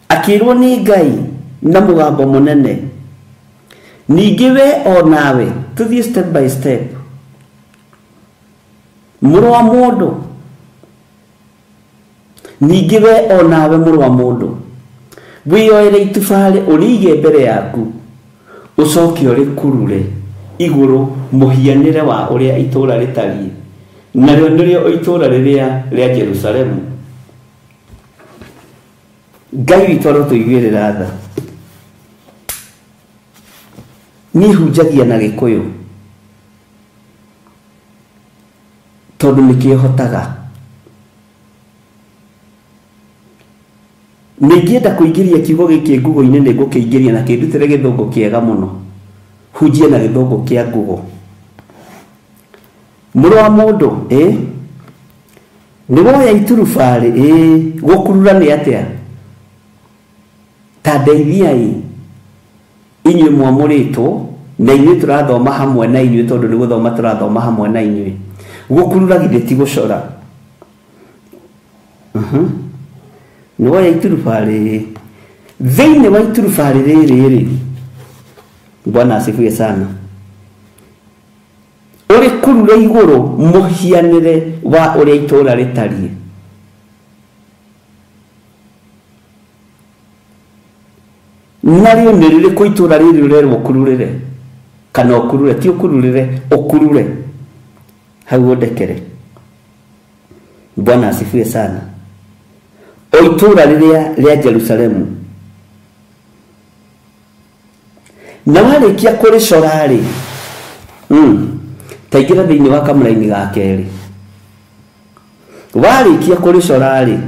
Akĩrwo nĩ Ngai na mũgambo mũnene, ningĩ we onawe, tũthiĩ step by step. Mũrũ wa mũndũ, ningĩ we onawe mũrũ wa mũndũ, wĩyoere itubarĩ ũrĩige mbere yaku, ũcoke ũrĩkurure igũrũ mũhianĩre wa ũrĩa itũũra rĩtariĩ, narĩo nĩrĩo itũũra rĩrĩa rĩa Jerusalemu. Ngai witũ arotũiguĩrĩra tha. Niĩ hunjagia na Gĩkũyũ tondũ nĩkĩo hotaga. Nĩngĩenda kũingĩria kiugo gĩkĩ Google-inĩ, nĩ ngũkĩingĩria na kĩndutĩre gĩthũngũ kĩega mũno. Hunjie na gĩthũngũ kĩa Google. Mũrũ wa mũndũ, nĩ woya iturubarĩ, gũkurura nĩ atĩa? Ta ndeithiai inyuĩ mwamũrĩtwo Na inyuĩ tũrathoma hamwe na inyuĩ tondũ nĩ gũthoma tũrathoma hamwe na inyuĩ. Gũkurura githĩ ti gũcora. Nĩ woya iturubarĩ thĩinĩ wa iturubarĩ rĩrĩ rĩ, Bwana asifiwe sana, ũrĩkurure igũrũ mũhianĩre wa ũrĩa itũũra rĩtariĩ. Narĩo nĩ rĩrĩkũ itũũra rĩrĩ ũrerwo ũkururĩre kana ũkurure? Ti ũkururĩre, ũkurure hau ũndekere. Bwana asifiwe sana. O itũũra rĩrĩa rĩa Jerusalemu, na warĩkia kũrĩcora rĩ, taingĩra thĩinĩ wa kamũraini ga kerĩ. Warĩkia kũrĩcora rĩ,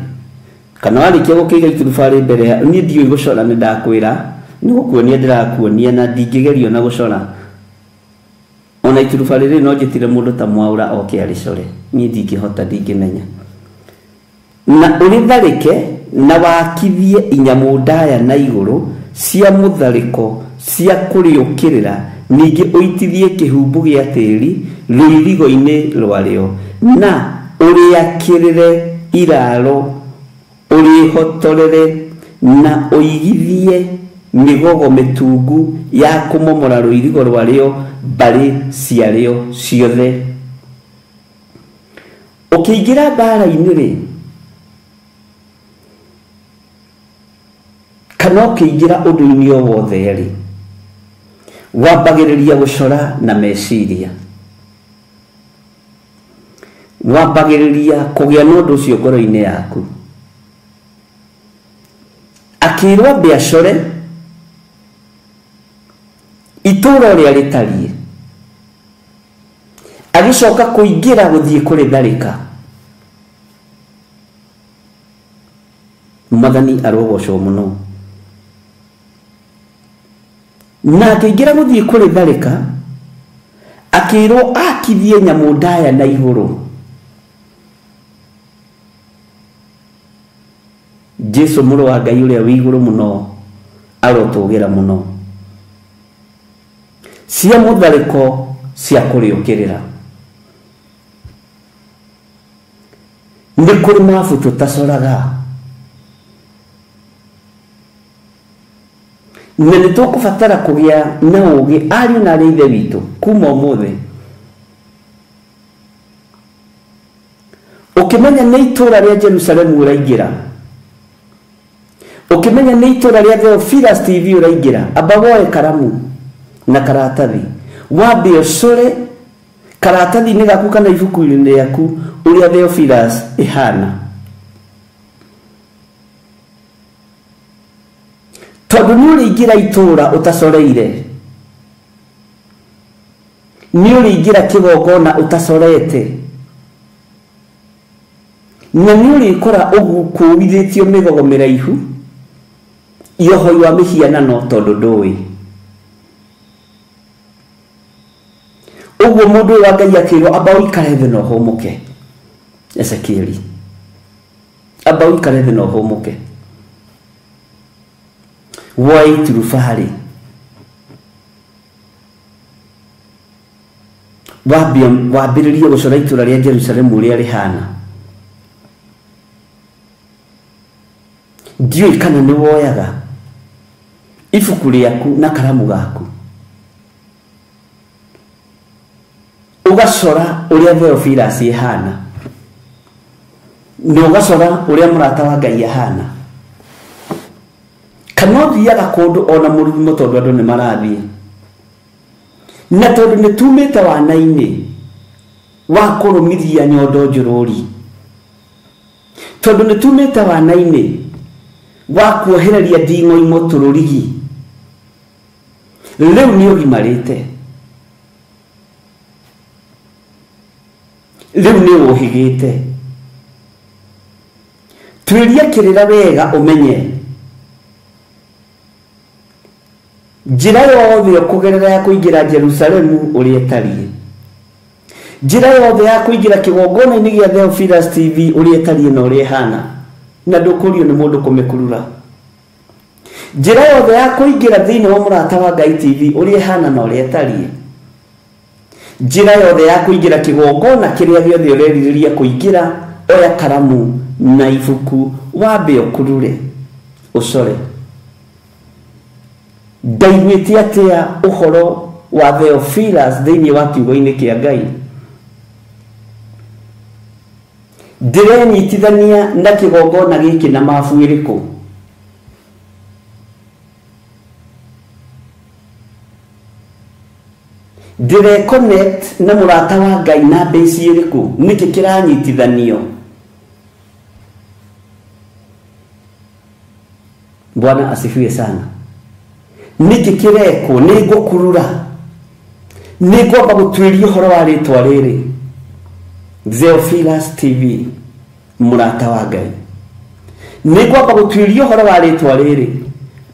kana warĩkia gũkĩiga iturubarĩ mbere ya niĩ ndiũĩ gũcora, nĩ ndakwĩra nĩ gũkuonia ndĩrakuonia na ndingĩgerio na gũcora. Ona iturubarĩ rĩrĩ no njĩtire mũndũ ta Mwaura oke arĩcore, niĩ ndingĩhota, ndingĩmenya. Na ũrĩtharĩke na wakithie inyamũ ndaya na igũrũ cia mũtharĩko cia kũrĩũkĩrĩra, ningĩ ũitithie kĩhumbu gĩa tĩri rũirigo-inĩ rwarĩo, na ũrĩakĩrĩre iraro, ũrĩhotorere na ũigithie mĩgogo mĩtungu ya kũmomora rũirigo rwarĩo mbarĩ ciarĩo ciothe. Ũkĩingĩra mbara-inĩ rĩ, kana ũkĩingĩra ũndũ-inĩ o wothe rĩ, wambagĩrĩria gũcora na meciria, wambagĩrĩria kũgĩa na ũndũ ũcio ngoro-inĩ yaku. Akĩrwo ambe acore itũũra ũrĩa rĩtariĩ, agĩcoka kũingĩra gũthiĩ kũrĩtharĩka. Mwathani arogocwo mũno. Na akĩingĩra gũthiĩ kũrĩtharĩka, akĩrwo akithie nyamũ ndaya na igũrũ. Jesu mũrũ wa Ngai ũrĩa wĩ igũrũ mũno arotũgĩra mũno, cia mũtharĩko cia kũrĩũkĩrĩra. Nĩ kũrĩ mabu tũtacoraga, na nĩ tũkũbatara kũgĩa na ũũgĩ ariũ na arĩ ithe witũ kuma ũmũthĩ. Ũkĩmenya nĩ itũũra rĩa Jerusalemu ũraingĩra, ũkĩmenya nĩ itũũra rĩa Theophilus TV ũraingĩra, amba woe karamu na karatathi, wambe ũcore karatathi-inĩ gaku kana ibuku-inĩ rĩaku ũrĩa Theophilus ĩhana, tondũ nĩ ũrĩingĩra itũũra ũtacoreire, nĩ ũrĩingĩra kĩgongona ũtacorete, na nĩ ũrĩkora ũkũithĩtio mĩgogo mĩraihu ya ũhoi wa mĩhianano tondũ ndũĩ. Ũguo mũndũ ũyũ wa Ngai akĩrwo amba ũikare thĩ na ũhũmũke. Ezekieli, amba ũikare thĩ na ũhũmũke, woe iturubarĩ, wambĩrĩrie gũcora itũũra rĩa Jerusalemu ũrĩa rĩhana. Ndiũĩ kana nĩ woyaga ibuku rĩaku na karamu gaku ũgacora ũrĩa Theophilus ĩhana, na ũgacora ũrĩa mũrata wa Ngai ahana, kana ũthiaga kũndũ ona mũrurumo tondũ andũ nĩ marathiĩ, na tondũ nĩ tumĩte wana-inĩ wa kũrũmithia nyondo njũrũri, tondũ nĩ tumĩte wana-inĩ wa kuohereria nding'oing'o tũrũrigi, rĩu nĩ ũgimarĩte, rĩu nĩ ũhĩgĩte. Tuĩria kĩrĩra wega ũmenye njĩra yothe ũkũgerera ya kũingĩra Jerusalemu ũrĩa ĩtariĩ, njĩra yothe ya kũingĩra kĩgongona-inĩ gĩa Theophilus TV ũrĩa ĩtariĩ na ũrĩa ĩhana, na ndũkũrio nĩ mũndũ kũmĩkurura. Njĩra yothe ya kũingĩra thĩinĩ wa Mũrata wa Ngai TV ũrĩa ĩhana na ũrĩa ĩtariĩ. Njĩra yothe ya kũingĩra kĩgongona kĩrĩa gĩothe ũrerirĩria kũingĩra, oya karamu na ibuku wambe ũkurure ũcore. Ndaiguĩte atĩa ũhoro wa Theophilus thĩinĩ wa kiugo-inĩ kĩa Ngai? Ndĩrenyitithania na kĩgongona gĩkĩ na mabu ĩrĩkũ? Ndĩreconnect na Mũrata wa Ngai na base ĩrĩkũ? Nĩkĩ kĩranyitithanio? Bwana asifiwe sana. Nĩkĩ kĩrekwo? Nĩ ngũkurura, nĩ ngwamba gũtuĩria ũhoro wa rĩtwa rĩrĩ Theophilus TV, Mũrata wa Ngai. Nĩ ngwamba gũtuĩria ũhoro wa rĩtwa rĩrĩ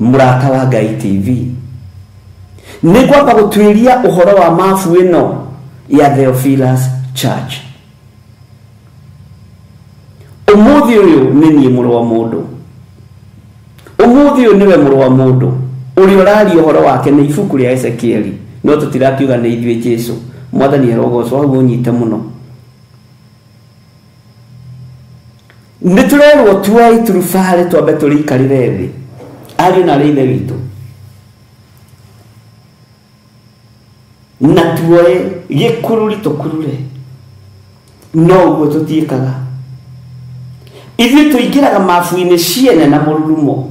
Mũrata wa Ngai TV. Nĩ ngwamba gũtuĩria ũhoro wa mabu ĩno ya Theophilus Church. Ũmũthĩ ũyũ nĩ niĩ mũrũ wa mũndũ. Ũmũthĩ ũyũ nĩwe mũrũ wa mũndũ ũrĩa ũraria ũhoro wake nĩ ibuku rĩa Ezekieli, no tũtirakiuga nĩ ithuĩ Jesu. Mwathani arogocwo, hau ũnyite mũno. Nĩ tũrerwo tuoe iturubarĩ twambe tũrĩikarĩre thĩ, ariũ na arĩ ithe witũ, na tuoe gĩkururi tũkurure. No ũguo tũtiĩkaga. Ithuĩ tũingĩraga mabu-inĩ ciene na mũrurumo,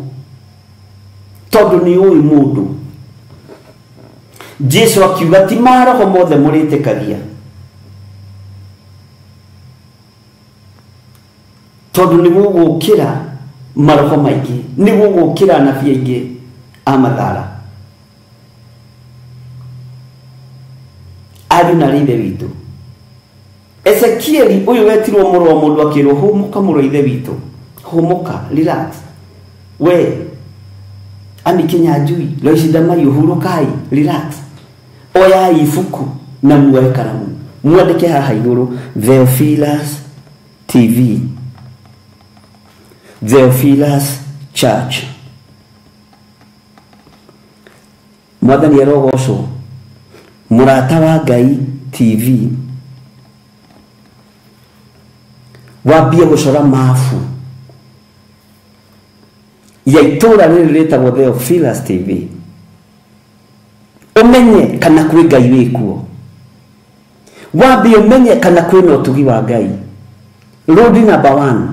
tondũ nĩ ũĩ mũndũ. Jesu akiuga ti maroho mothe mũrĩtĩkagia, tondũ nĩ gũgũkĩra maroho maingĩ, nĩ gũgũkĩra anabii aingĩ a mathara. Ariũ na arĩ ithe witũ, Ezekieli ũyũ wetirwo mũrũ wa mũndũ akĩrwo hũmũka mũrũ wa ithe witũ, hũmũka, relax, we Ani Kinyanjui, Loici Ndamaiyũ, hurũkai, relax, oyai ibuku na muoe karamu mwandĩke haha igũrũ Theophilus TV, Theophilus Church. Mwathani arogocwo. Mũrata wa Ngai TV. Wambie gũcora mabu ya itũra rĩrĩ rĩtagwo Theophilus TV, ũmenye kana kwĩ Ngai wĩkuo. Wambie ũmenye kana kwĩna ũtugi wa Ngai. Road number 1,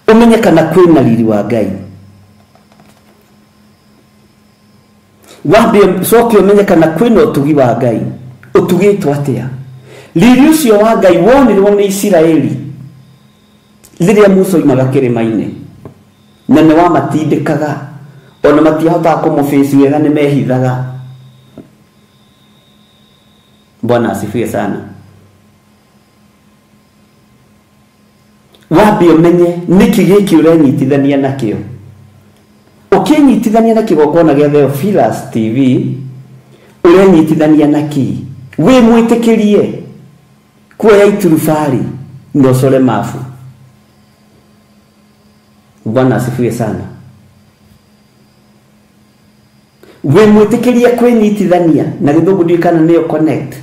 ũmenye kana kwĩna riri wa Ngai. Wambie coke ũmenye kana kwĩna ũtugi wa Ngai. Ũtugĩtwo atĩa? Riri ũcio wa Ngai wonirwo nĩ Isiraeli rĩrĩa Musa oimaga kĩrĩma-inĩ, na nĩ wamatindĩkaga, ona matiahotaga kũmũbĩci wega, nĩ mehithaga. Bwana asifiwe sana. Wambe ũmenye nĩkĩ gĩkĩ ũrenyitithania nakĩo. Ũkĩnyitithania na kĩgongona gĩa Theophilus TV, ũrenyitithania na kĩ? Wĩ mwĩtĩkĩrie kuoya iturubarĩ na ũcore mabu. Bwana asifiwe sana. Wĩ mwĩtĩkĩrie kwĩnyitithania na gĩthũngũ ndiũĩ kana nĩyo connect.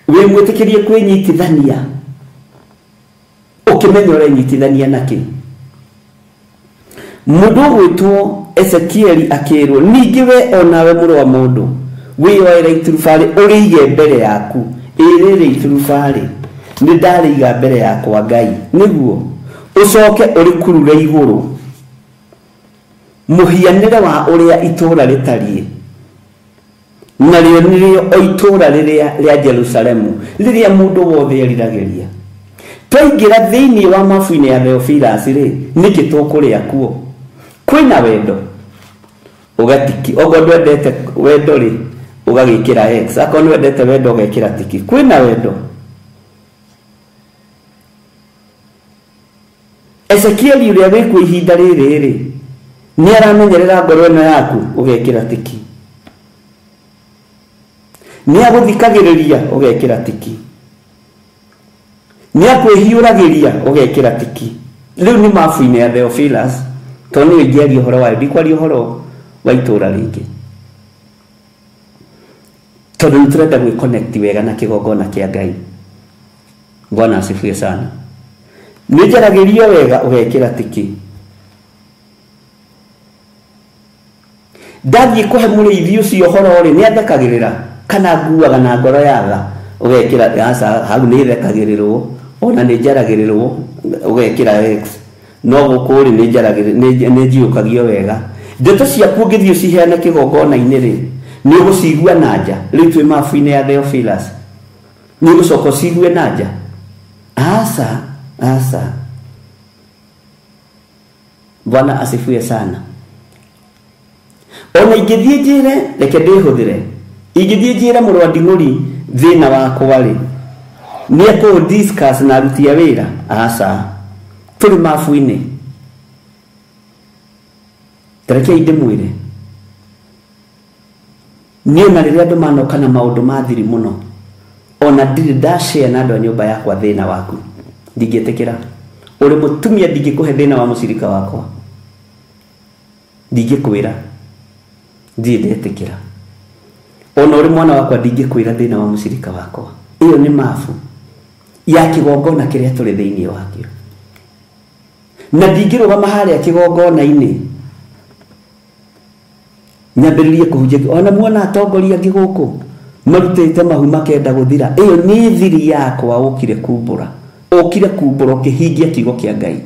Wĩ mwĩtĩkĩrie kwĩnyitithania ũkĩmenya ũrenyitithania nakĩ. Mũndũ ũgwĩtwo Ezekieli akĩrwo, ningĩ we onawe mũrũ wa mũndũ wĩyoere iturubarĩ ũrĩige mbere yaku. Ĩrĩrĩ iturubarĩ nĩ ndarĩiga mbere yakwa Ngai, nĩguo ũcoke ũrĩkurure igũrũ mũhianĩre wa ũrĩa itũra rĩtariĩ, narĩo nĩrĩo o itũra rĩrĩa rĩa Jerusalemu rĩrĩa mũndũ wothe eriragĩria. Twaingĩra thĩinĩ wa mabu-inĩ ya Theophilus rĩ, nĩkĩ tũkũrĩa kuo? Kwĩna wendo, ũgatiki. Okorwo ndwendete wendo rĩ, ũgagĩkĩra X. Akorwo nĩwendete wendo ũgekĩra tiki. Kwĩna wendo. Ezekieli ũrĩa wĩkuo ihinda rĩrĩ rĩ, nĩ aramenyerera ngoro ĩno yaku, ũgekĩra tiki. Nĩ agũthikagĩrĩria, ũgekĩra tiki. Nĩ akwĩhiũragĩria, ũgekĩra tiki. Rĩu nĩ mabu-inĩ ya Theophilus. Tondũ nĩyo ingĩaria ũhoro wayo, ndikwaria ũhoro wa itũra rĩngĩ. Tondũ nĩ tũrenda gwĩ-connect wega na kĩgongona kĩa Ngai. Bwana asifiwe sana. Nĩ njaragĩrio wega ũgekĩra tiki. Ndathiĩ kũhe mũrĩithi ũcio ũhoro rĩ, nĩ athekagĩrĩra kana nguaga na ngoro ya tha, ũgekĩra aca hau nĩ thekagĩrĩrwo, ona nĩ njaragĩrĩrwo, ũgekĩra X. No gũkũ rĩ nĩ njaragĩrĩrwo, nĩ njiũkagio wega. Ndeto ciaku ũngĩthiĩ ũciheane kĩgongona-inĩ rĩ, nĩ ũgũcigua na nja. Rĩu twĩ mabu-inĩ ya Theophilus. Nĩ ũgũcoka ũcigue na nja. Aca, aca. Bwana asifiwe sana. Ona ingĩthiĩ njĩre, reke ndĩhũthĩre. Ingĩthiĩ njĩre mũrũ wa Nding'ũri thĩna wakwa rĩ, nĩ ekũũ discuss na aruti a wĩra? Aca. Tũrĩ mabu-inĩ. Ta rekei ndĩmwĩre. Niĩ ona rĩrĩa andũ manoka na maũndũ ma thiri mũno, ona ndirĩ ndashare na andũ a nyũmba yakwa thĩna waku. Ndingĩtĩkĩra. Ũrĩ mũtumia ndingĩkũhe thĩna wa mũcirika wakwa. Ndingĩkwĩra. Ndirĩ ndetĩkĩra. Ona ũrĩ mwana wakwa ndingĩkwĩra thĩna wa mũcirika wakwa. Ĩyo nĩ mabu ya kĩgongona kĩrĩa tũrĩ thĩinĩ wakĩo. Na ndingĩrũgama harĩa kĩgongona-inĩ nyambĩrĩrie kũhunjia. Ona muona atongoria angĩ gũkũ marutĩte mahu makenda gũthira. Ĩyo nĩ thiri yakwa ũkire kumbũra. Ũkire kumbũra ũkĩhingia kiugo kĩa Ngai.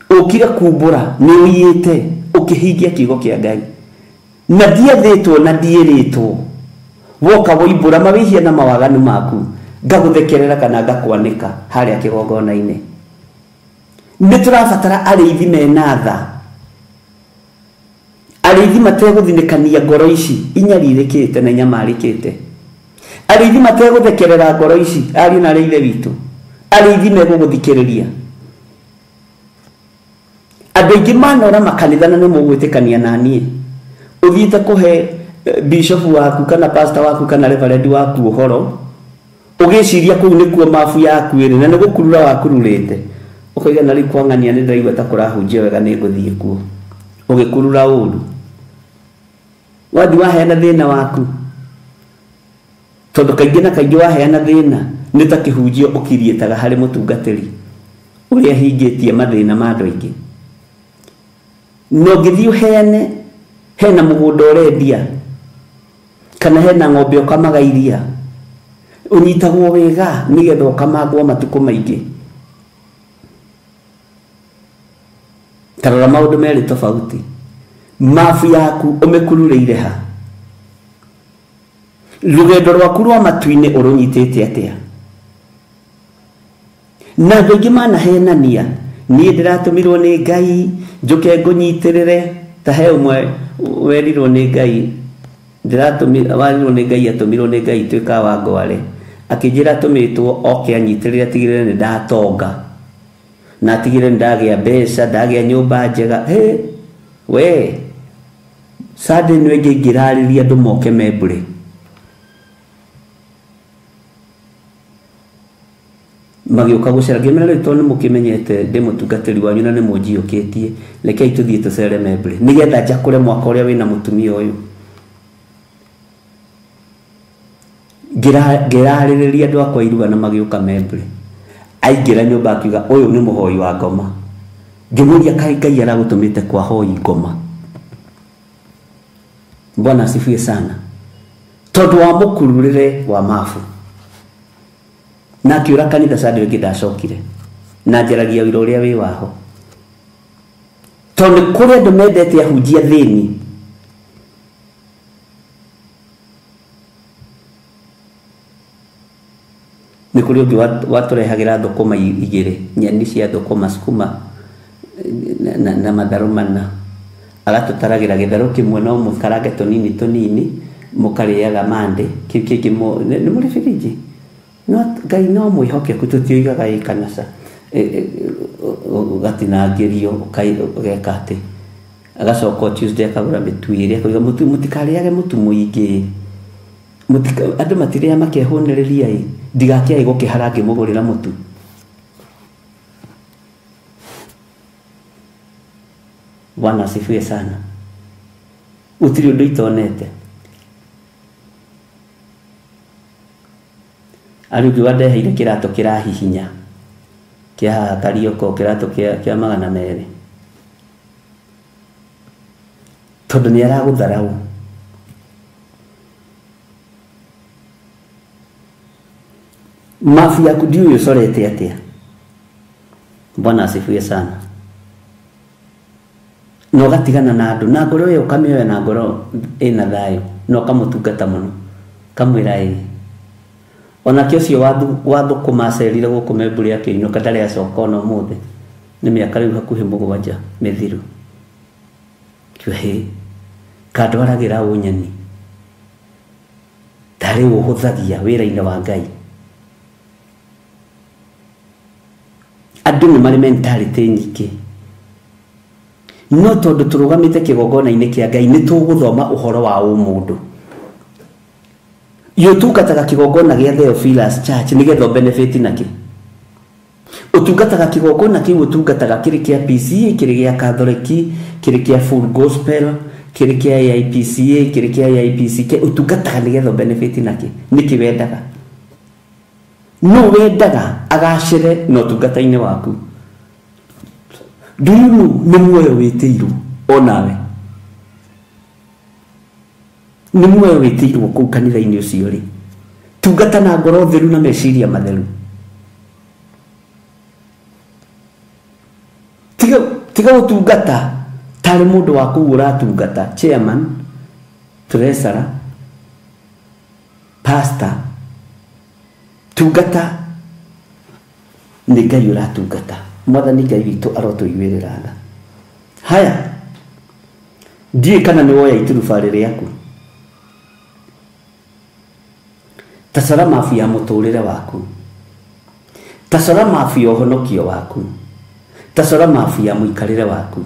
Ũkire kumbũra nĩ ũiyĩte ũkĩhingia kiugo kĩa Ngai. Na ndiathĩtwo na ndiĩrĩtwo. Woka woimbũra mawĩhia na mawaganu maku, ngagũthekerera kana ngakwanĩka harĩa kĩgongona-inĩ. Nĩ tũrabatara arĩithi mena tha. Arĩithi mategũthinĩkania ngoro ici inyarirĩkĩte na inyamarĩkĩte. Arĩithi mategũthekerera ngoro ici, ariũ na arĩ ithe witũ. Arĩithi megũgũthikĩrĩria. Andũ aingĩ manora makanitha na nĩ mũgwĩtĩkania na niĩ. Ũthiĩte kũhe bishop waku kana pastor waku kana reverend waku ũhoro, ũgĩciria kũu nĩkuo mabu yaku ĩrĩ na nĩ gũkurura wakururĩte. Ũkoiga na rĩu kwang'ania nĩ ndĩraigua ta kũrahunjia wega nĩ ngũthiĩ kuo. Ũgĩkurura ũru. Wathiĩ waheana thĩna waku. Tondũ kaingĩ na kaingĩ waheana thĩna nĩ ta kĩhunjio ũkiriĩtaga harĩ mũtungatĩri ũrĩa hingĩtie mathĩna ma andũ aingĩ. Na ũngĩthiĩ ũheane hena mũgũnda ũrendia kana hena ng'ombe ũkamaga iria, ũnyitagwo wega nĩgetha ũkamagwo matukũ maingĩ. Ta rora maũndũ merĩ tofauti. Mabu yaku ũmĩkururĩire ha? Rũgendo rwaku rwa matu-inĩ ũrũnyitĩte atĩa? Na andũ aingĩ manahenania, niĩ ndĩratũmirwo nĩ Ngai njũke ngũnyitĩrĩre. Ta he ũmwe werirwo nĩ Ngai, warirwo nĩ Ngai, atũmirwo nĩ Ngai tuĩka wa ngware. Akĩnjĩra atũmĩtwo oke anyitĩrĩre atigĩrĩre nĩ ndatonga. Na atigĩrĩre nĩ ndagĩa mbeca, ndagĩa nyũmba njega. Hĩ, we, Sunday nĩ ĩngĩ ingĩrarĩria andũ moke membũre. Magĩũka gũcera, ngĩmera rĩu tondũ nĩ mũkĩmenyete ndĩ mũtungatĩri wanyu na nĩ mũnjiũkĩtie, rekei tũthiĩ tũcere membũre nĩgetha njakũre mwaka ũrĩa wĩna mũtumia ũyũ. Ngĩrarĩrĩria andũ akwa iruga na magĩũka membũre. Aingĩra nyũmba akiuga ũyũ nĩ mũhoi wa ngoma. Ngĩmũria kaĩ Ngai aragũtũmĩte kwa hoi ngoma. Bwana asifiwe sana. Tondũ wa mũkururĩre wa mabu. Na akĩũra kanitha Sunday ĩngĩ ndacokire. Na njaragia ũira ũrĩa wĩ waho. Tondũ kũrĩ andũ mendete ahunjia thĩni. Nĩ kũrĩ ũngĩ watũrehagĩra thũkũma igĩrĩ, nyeni cia thũkũma, sukuma na matharũ mana. Agatũtaragĩra gĩtharũ kĩmwe no mũkarange tũnini tũnini, mũkarĩaga Monday, kĩu kĩngĩ nĩ mũrĩ biriji. No Ngai no mwĩhokeku, tũtioigaga ĩ kana ca. Ũgatinangĩrio, ũgeka atĩ. Agacoka Tuesday akagũra mĩtu ĩrĩa, akoiga mũtu, mũtikarĩage mũtu mũingĩ. Andũ matirĩa makehũnĩrĩria ĩ, ndigakĩae gũkĩhara ngĩmũgũrĩra mũtu. Bwana asifiwe sana. Gũtirĩ ũndũ itonete. Arĩ ũngĩ wandeheire kĩratũ kĩrahihinya kĩa haha Karioko, kĩratũ kĩa 200, tondũ nĩ aragũtharau. Mabu yaku ndiũĩ ũcorete atĩa. Bwana asifiwe sana. Na ũgatigana na andũ na ngoro ĩyo ũkamĩoya na ngoro ĩna thayũ, na ũkamũtungata mũno, ũkamwĩra ĩĩ. Onake ũcio wa thũkũma acerire gũkũ Membure akĩinũka, ndarĩ acoka ona ũmũthĩ. Nĩ mĩaka rĩu hakuhĩ 7 mĩthiru. Kiuga hĩ, kandwaragĩra ũ nyeni, tarĩ ũhũthagia wĩra-inĩ wa Ngai. Andũ nĩ marĩ mentality nyingĩ, no tondũ tũrũgamĩte kĩgongona-inĩ kĩa Ngai nĩ tũgũthoma ũhoro wa ũmũndũ. Ũtungataga kĩgongona gĩa Theophilus Church nĩgetha ũbenefit nakĩ. Ũtungataga kĩgongona kĩu, ũtungataga kĩrĩ kĩa PCA, kĩrĩ gĩa Catholic, kĩrĩ kĩa Full Gospel, kĩrĩ kĩa AIPCA, kĩrĩ kĩa AIPCK. Ũtungataga nĩgetha ũbenefit nakĩ. Nĩkĩ wendaga? No wendaga agacĩre na ũtungata-inĩ waku. Do you know nĩ muoyo wĩtĩirwo onawe? Nĩ muoyo wĩtĩirwo kũu kanitha-inĩ ũcio rĩ. Tungata na ngoro theru na meciria matheru. Tiga gũtungata tarĩ mũndũ wa kũu ũratungata, chairman, treasurer, pastor. Tungata nĩ Ngai ũratungata. Mwathani Ngai witũ arotũiguĩrĩra tha. Haya, ndiũĩ kana nĩ woya iturubarĩ rĩaku. Ta cora mabu ya mũtũrĩre waku, ta cora mabu ya ũhonokio waku, ta cora mabu ya mũikarĩre waku.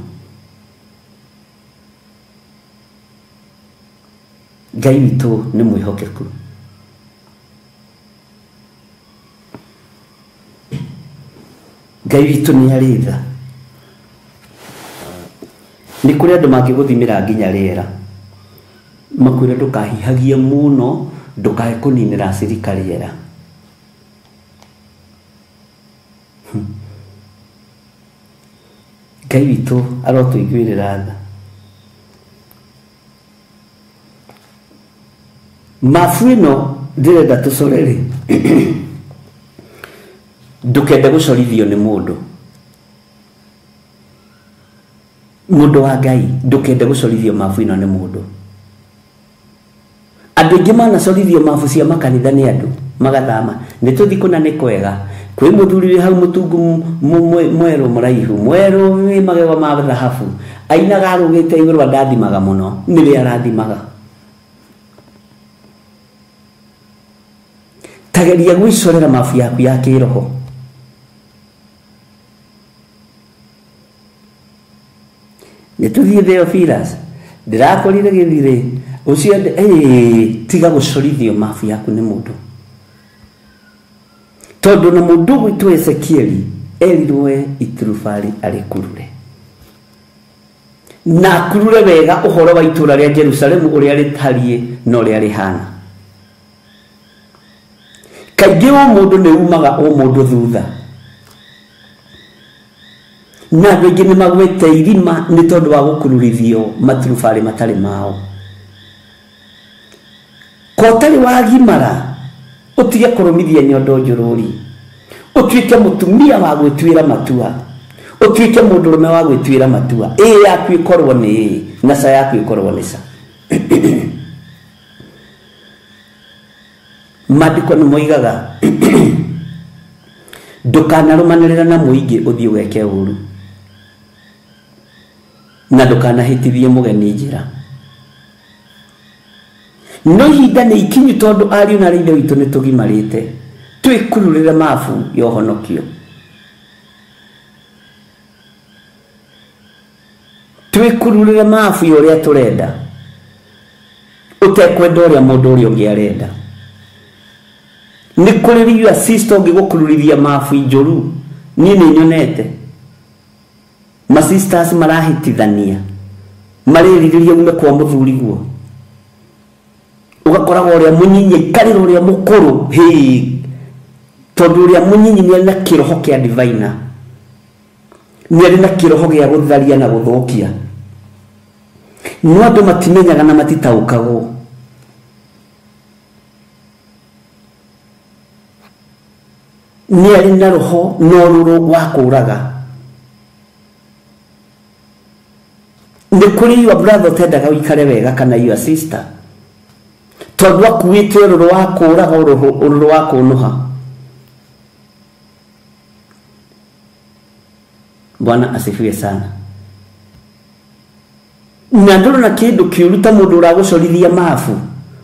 Ngai witũ nĩ mwĩhokeku. Ngai witũ nĩ arĩ tha. Nĩ kũrĩ andũ mangĩgũthimĩra nginya rĩera, makwĩre ndũkahihagie mũno, ndũkae kũninĩra acirika rĩera. Ngai witũ arotũiguĩrĩra tha. Mabu ĩno ndĩrenda tũcore rĩ, ndũkende gũcorithio nĩ mũndũ. Mũndũ wa Ngai, ndũkende gũcorithio mabu ĩno nĩ mũndũ. Andũ aingĩ manacorithio mabu cia makanitha nĩ andũ magathama. Nĩ tũthiĩ kũna nĩ kwega. Kwĩ mũthuri wĩ hau mũtungu mwerũ mũraihu, mwerũ wĩ magego ma thahabu, ainaga arũgĩte igũrũ, andathimaga mũno, nĩwe arathimaga. Tageria gwĩcorera mabu yaku ya kĩroho. Nĩ tũthiĩ Theophilus, ndĩrakorire gĩthirĩ ũcio, tiga gũcorithio mabu yaku nĩ mũndũ. Tondũ na mũndũ ũgwĩtwo Ezekieli erirwo iturubarĩ arĩkurure, na akurure wega ũhoro wa itũũra rĩa Jerusalemu ũrĩa rĩtariĩ na ũrĩa rĩhana. Kaingĩ ũmũndũ nĩ umaga ũmũndũ thutha, na andũ aingĩ nĩ magwĩte irima nĩ tondũ wa gũkururithio maturubarĩ matarĩ mao. Ko ũtarĩ wagimara, ũtige kũrũmithia nyondo njũrũri, ũtuĩke mũtumia wa gwĩtuĩra matua, ũtuĩke mũndũrũme wa gwĩtuĩra matua. Ĩĩ yaku ĩkorwo nĩ ĩĩ, na ca yaku ĩkorwo nĩ ca. Maandĩko nĩ moigaga ndũkanarũmanĩrĩra na mũingĩ ũthiĩ ũgeke ũru, na ndũkanahĩtithie mũgeni njĩra. No ihinda nĩ ikinyu tondũ ariũ na ithe witũ nĩ tũgimarĩte, twĩkururĩre mabu ya ũhonokio, twĩkururĩre mabu ya ũrĩa tũrenda, ũtekwenda ũrĩa mũndũ ũrĩa ũngĩ arenda. Nĩ kũrĩ your sister ũngĩgũkururithia mabu njũru, niĩ nĩ nyonete. Masisters marahitithania marĩrirĩria ume kwa mũthuri guo ũgakoragwo ũrĩa mũnyinyi aikarĩra ũrĩa mũkũrũ hĩ tondũ ũrĩa mũnyinyi nĩ arĩ na kĩroho kĩa divina nĩ arĩ na kĩroho gĩa gũtharia na gũthũkia no andũ matimenyaga na matitaũkagwo nĩ arĩ na roho na ũrũrũ wa kũũraga nĩ kũrĩ your brother ũtendaga ũikare wega kana your sister tondũ akuĩte ũrũrũ wa kũũraga ũrũrũ wa kũnũha. Bwana asifiwe sana. Na ndũrona kĩndũ kĩũru ta mũndũ ũragũcorithia mabu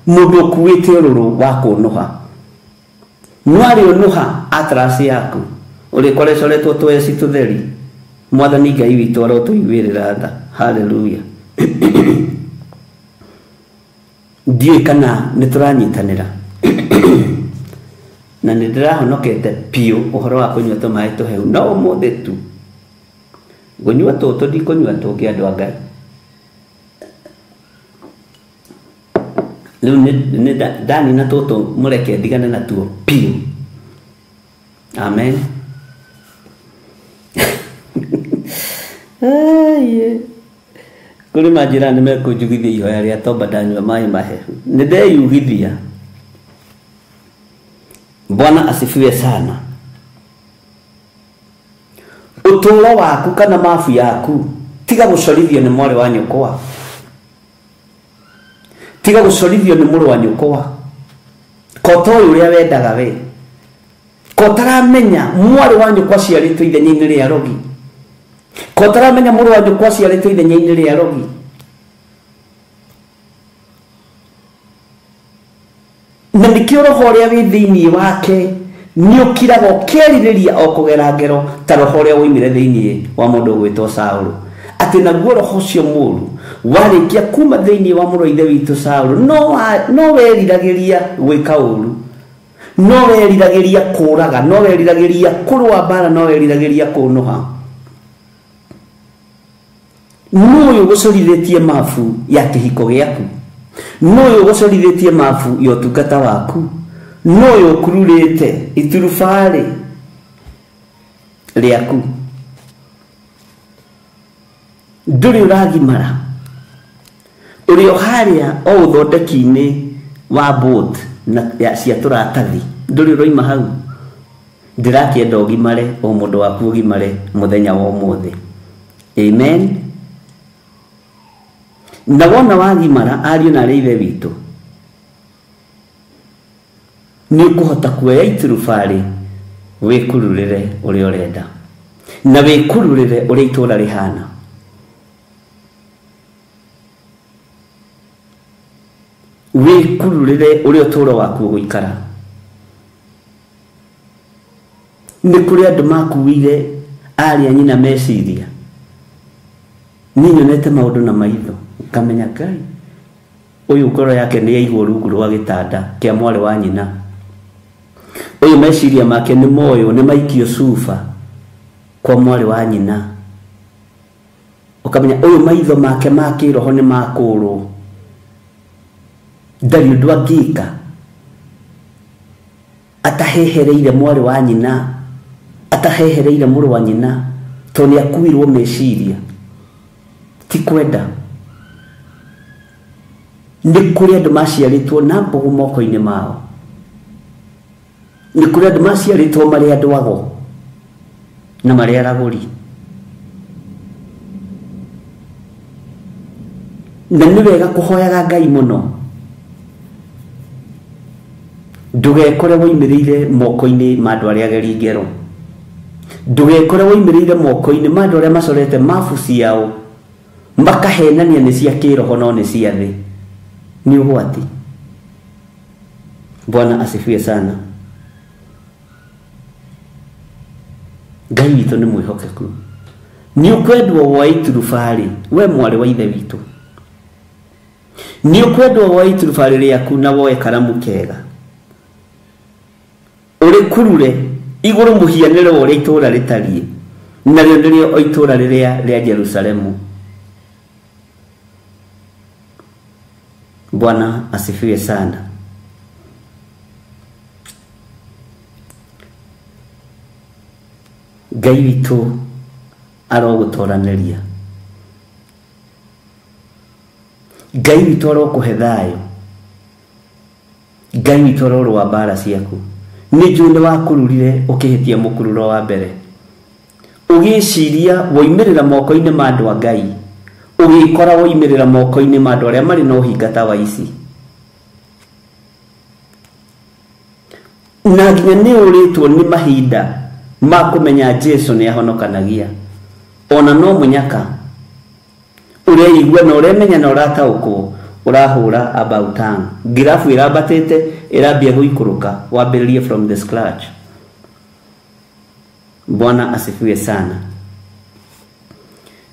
mũndũ ũkuĩte ũrũrũ wa kũnũha no arĩ ũnũha atlas yaku ũrĩkora ĩcoretwo tweci tũtheri. Mwathani Ngai witũ arotũiguĩrĩra tha. Hallelujah. Ndiũĩ kana nĩ tũranyitanĩra na nĩ ndĩrahonokete biũ ũhoro wa kũnyua tũmaĩ tũhehu no ũmũthĩ tu ngũnyua tũtũ ndikũnyua tũngĩ andũ a Ngai. Rĩu nĩ ndanina tũtũ mũreke ndigane natuo biũ. Amen. Kũrĩ manjĩra nĩ mekũnjugithia ihoya rĩa tomba ndanyua maĩ mahehu nĩ ndeyugithia. Bwana asifiwe sana. Ũtũũro waku kana mabu yaku tiga gũcorithio nĩ mwarĩ wa nyũkwa tiga gũcorithio nĩ mũrũ wa nyũkwa ko toĩ ũrĩa wendaga we ko taramenya mwarĩ wa nyũkwa aciarĩtwo ithenya-inĩ rĩa rogi ko taramenya mũrũ wa nyũkwa aciarĩtwo ithenya-inĩ rĩa rogi. Na nĩkĩo roho ũrĩa wĩ thĩinĩ wake nĩ ũkiraga ũkerirĩria o kũgera ngero ta roho ũrĩa woimire thĩinĩ wa mũndũ ũgwĩtwo Saũlũ atĩ naguo roho ũcio mũũru warĩkia kuma thĩinĩ wa mũrũ wa ithe witũ Saũlũ no weriragĩria gwĩka ũũru no weriragĩria kũũraga no weriragĩria kũrũa mbara no weriragĩria kũnũha. Nũ ũyũ ũgũcorithĩtie mabu ya kĩhiko gĩaku nũ ũyũ ũgũcorithĩtie mabu ya ũtungata waku nũ ũyũ ũkururĩte iturubarĩ rĩaku ndũrĩ ũragimara ũrĩ o harĩa o ũthondeki-inĩ wa boat na cia tũratathi ndũrĩ ũroima hau. Ndĩrakĩenda ũgimare o mũndũ waku ũgimare mũthenya wa ũmũthĩ. Amen. Na wona wagimara ariũ na arĩa ithe witũ nĩ ũkũhota kuoya iturubarĩ wĩkururĩre ũrĩa ũrenda na wĩkururĩre ũrĩa itũũra rĩhana. Wĩkururĩre ũrĩa ũtũũro waku ũgũikara. Nĩ kũrĩ andũ makuire arĩa nyina meciria niĩ nyonete maũndũ na maitho ngamenya Ngai ũyũ ngoro yake nĩ yaigwo rungu rwa gĩtanda kĩa mwarĩ wa nyina ũyũ meciria make nĩ moywo nĩ maikio cuba kwa mwarĩ wa nyina ũkamenya ũyũ maitho make ma kĩroho nĩ makũrwo ndarĩ ũndũ angĩka atahehereire mwarĩ wa nyina atahehereire mũrũ wa nyina tondũ nĩ akuirwo meciria ti kwenda. Nĩ kũrĩ andũ maciarĩtwo na mbũgũ moko-inĩ mao nĩ kũrĩ andũ maciarĩtwo marĩ andũ ago na marĩ aragũri na nĩ wega kũhoyaga Ngai mũno ndũgekore woimĩrĩire moko-inĩ ma andũ arĩa ageri ngero ndũgekore woimĩrĩire moko-inĩ ma andũ arĩa macorete mabu ciao makahenania nĩ cia kĩroho no nĩ cia thĩ nĩ ũgwati. Bwana asifiwe sana. Ngai witũ nĩ mwĩhokeku nĩ ũkwendwo woe iturubarĩ we mwarĩ wa ithe witũ nĩ ũkwendwo woe iturubarĩ rĩaku na woe karamu kega ũrĩkurure igũrũ mũhianĩre wa ũrĩa itũũra rĩtariĩ Narĩo nĩrĩo itũũra rĩrĩa rĩa Jerusalemu. Bwana asifiwe sana. Ngai witũ arogũtoranĩria. Ngai witũ arokũhe thayũ. Ngai witũ arorũa mbara ciaku. Nĩ njũĩ nĩ wakururire ũkĩhĩtia mũkururo wa mbere. Ũgĩciria woimĩrĩra moko-inĩ ma andũ a Ngai. Ũgĩkora woimĩrĩra moko-inĩ ma andũ arĩa marĩ na ũhinga ta wa ici. Na nginya nĩ ũrĩtwo nĩ mahinda ma kũmenya Jesu nĩ ahonokanagia. Ona no mũnyaka ũreigua na ũremenya na ũrataũkwo ũrahũra about town. Ngirabu ĩrambatĩte ĩrambia gũikũrũka, wambĩrĩrie from the scratch. Bwana asifiwe sana.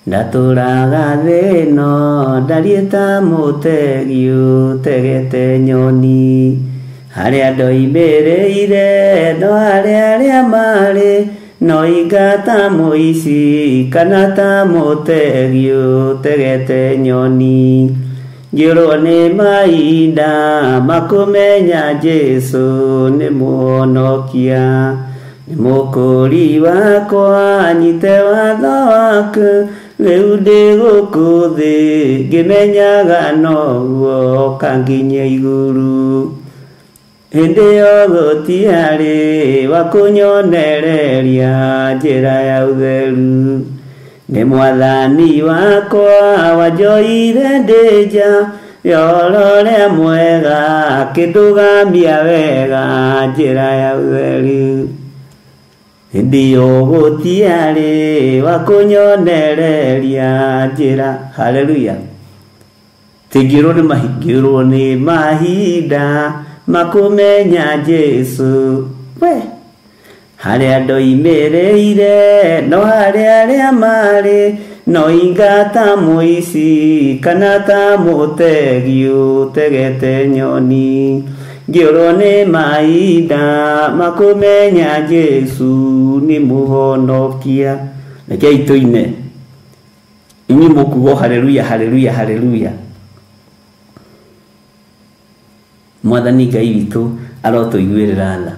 Ndatũraga thĩ ĩno ndariĩ ta mũtegi ũtegete nyoni, harĩa ndoimĩrĩire no harĩa arĩa marĩ no inga ta mũici kana ta mũtegi ũtegete nyoni. Ngĩũrwo nĩ mahinda makũmenya Jesu nĩ mũhonokia, nĩ mũkũri wakwa nyite watho waku rĩu ndĩ gũkũ thĩ ngĩmenyaga noguo kanginya igũrũ. Hĩndĩ ĩyo gũtiarĩ wa kũnyonereria njĩra ya ũtheru, nĩ mwathani wakwa wanjoire ndĩ nja ya ũhoro ũrĩa mwega akĩndũgamia wega njĩra ya ũtheru. Hĩndĩ ĩyo gũtiarĩ wa kũnyonereria njĩra. Haleluya. Tingĩũrwo nĩ mahingĩrwo nĩ mahinda makũmenya Jesu we harĩa ndoimĩrĩire no harĩa arĩa marĩ no inga ta mũici kana ta mũtegi ũtegete nyoni. Ngĩũrwo nĩ mahinda makũmenya Jesu nĩ mũhonokia. Rekei tũine inyuĩ mũkuo haleluya haleluya haleluya. Mwathani Ngai witũ arotũiguĩrĩra tha.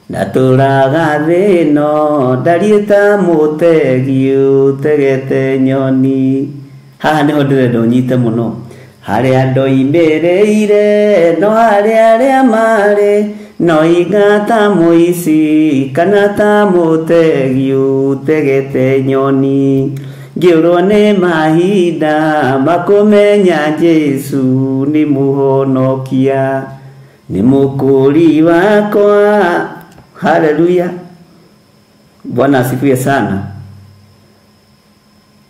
Ndatũraga thĩ ĩno ndariĩ ta mũtegi ũtegete nyoni. Haha nĩho ndĩrenda ũnyite mũno. Harĩa ndoimĩrĩire no harĩa arĩa marĩ no inga ta mũici kana ta mũtegi ũtegete nyoni. Ngĩũrwo nĩ mahinda makũmenya Jesu nĩ mũhonokia, nĩ mũkũri wakwa. Haleluya. Bwana asifiwe sana.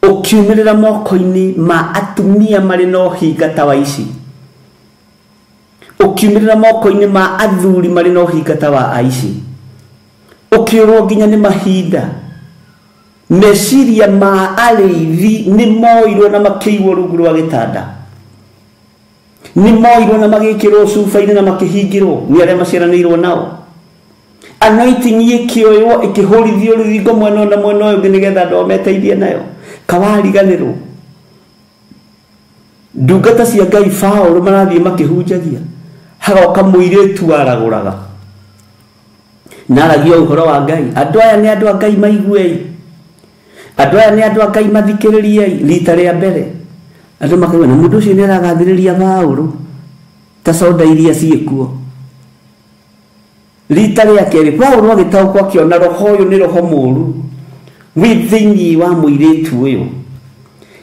Ũkiumĩrĩra moko-inĩ ma atumia marĩ na ũhinga ta wa ici, ũkiumĩrĩra moko-inĩ ma athuri marĩ na ũhinga ta wa aici, ũkĩũrwo nginya nĩ mahinda. Meciria ma arĩithi nĩ moirwo na makĩigwo rungu rwa gĩtanda, nĩ moirwo na magĩkĩrwo cuba-inĩ na makĩhingĩrwo nĩ arĩa maciaranĩirwo nao. Anointing ĩkĩoywo ĩkĩhũrithio rũthingo mwena ũyũ na mwena ũyũ ũngĩ nĩgetha andũ ao meteithie nayo. Kawariganĩrwo. Ndungata cia Ngai Paũlũ marathiĩ makĩhunjagia, hagoka mũirĩtu aragũraga na aragia ũhoro wa Ngai. Andũ aya nĩ andũ a Ngai maiguei, andũ aya nĩ andũ a Ngai mathikĩrĩriei. Rita rĩa mbere andũ makauga na mũndũ ũcio nĩ aragathĩrĩria Paũlũ ta soda iria ciĩkuo. Rita rĩa kerĩ Paũlũ agĩtaũkwo akĩona roho ũyũ nĩ roho mũũru wĩ thĩinĩ wa mũirĩtu ũyũ.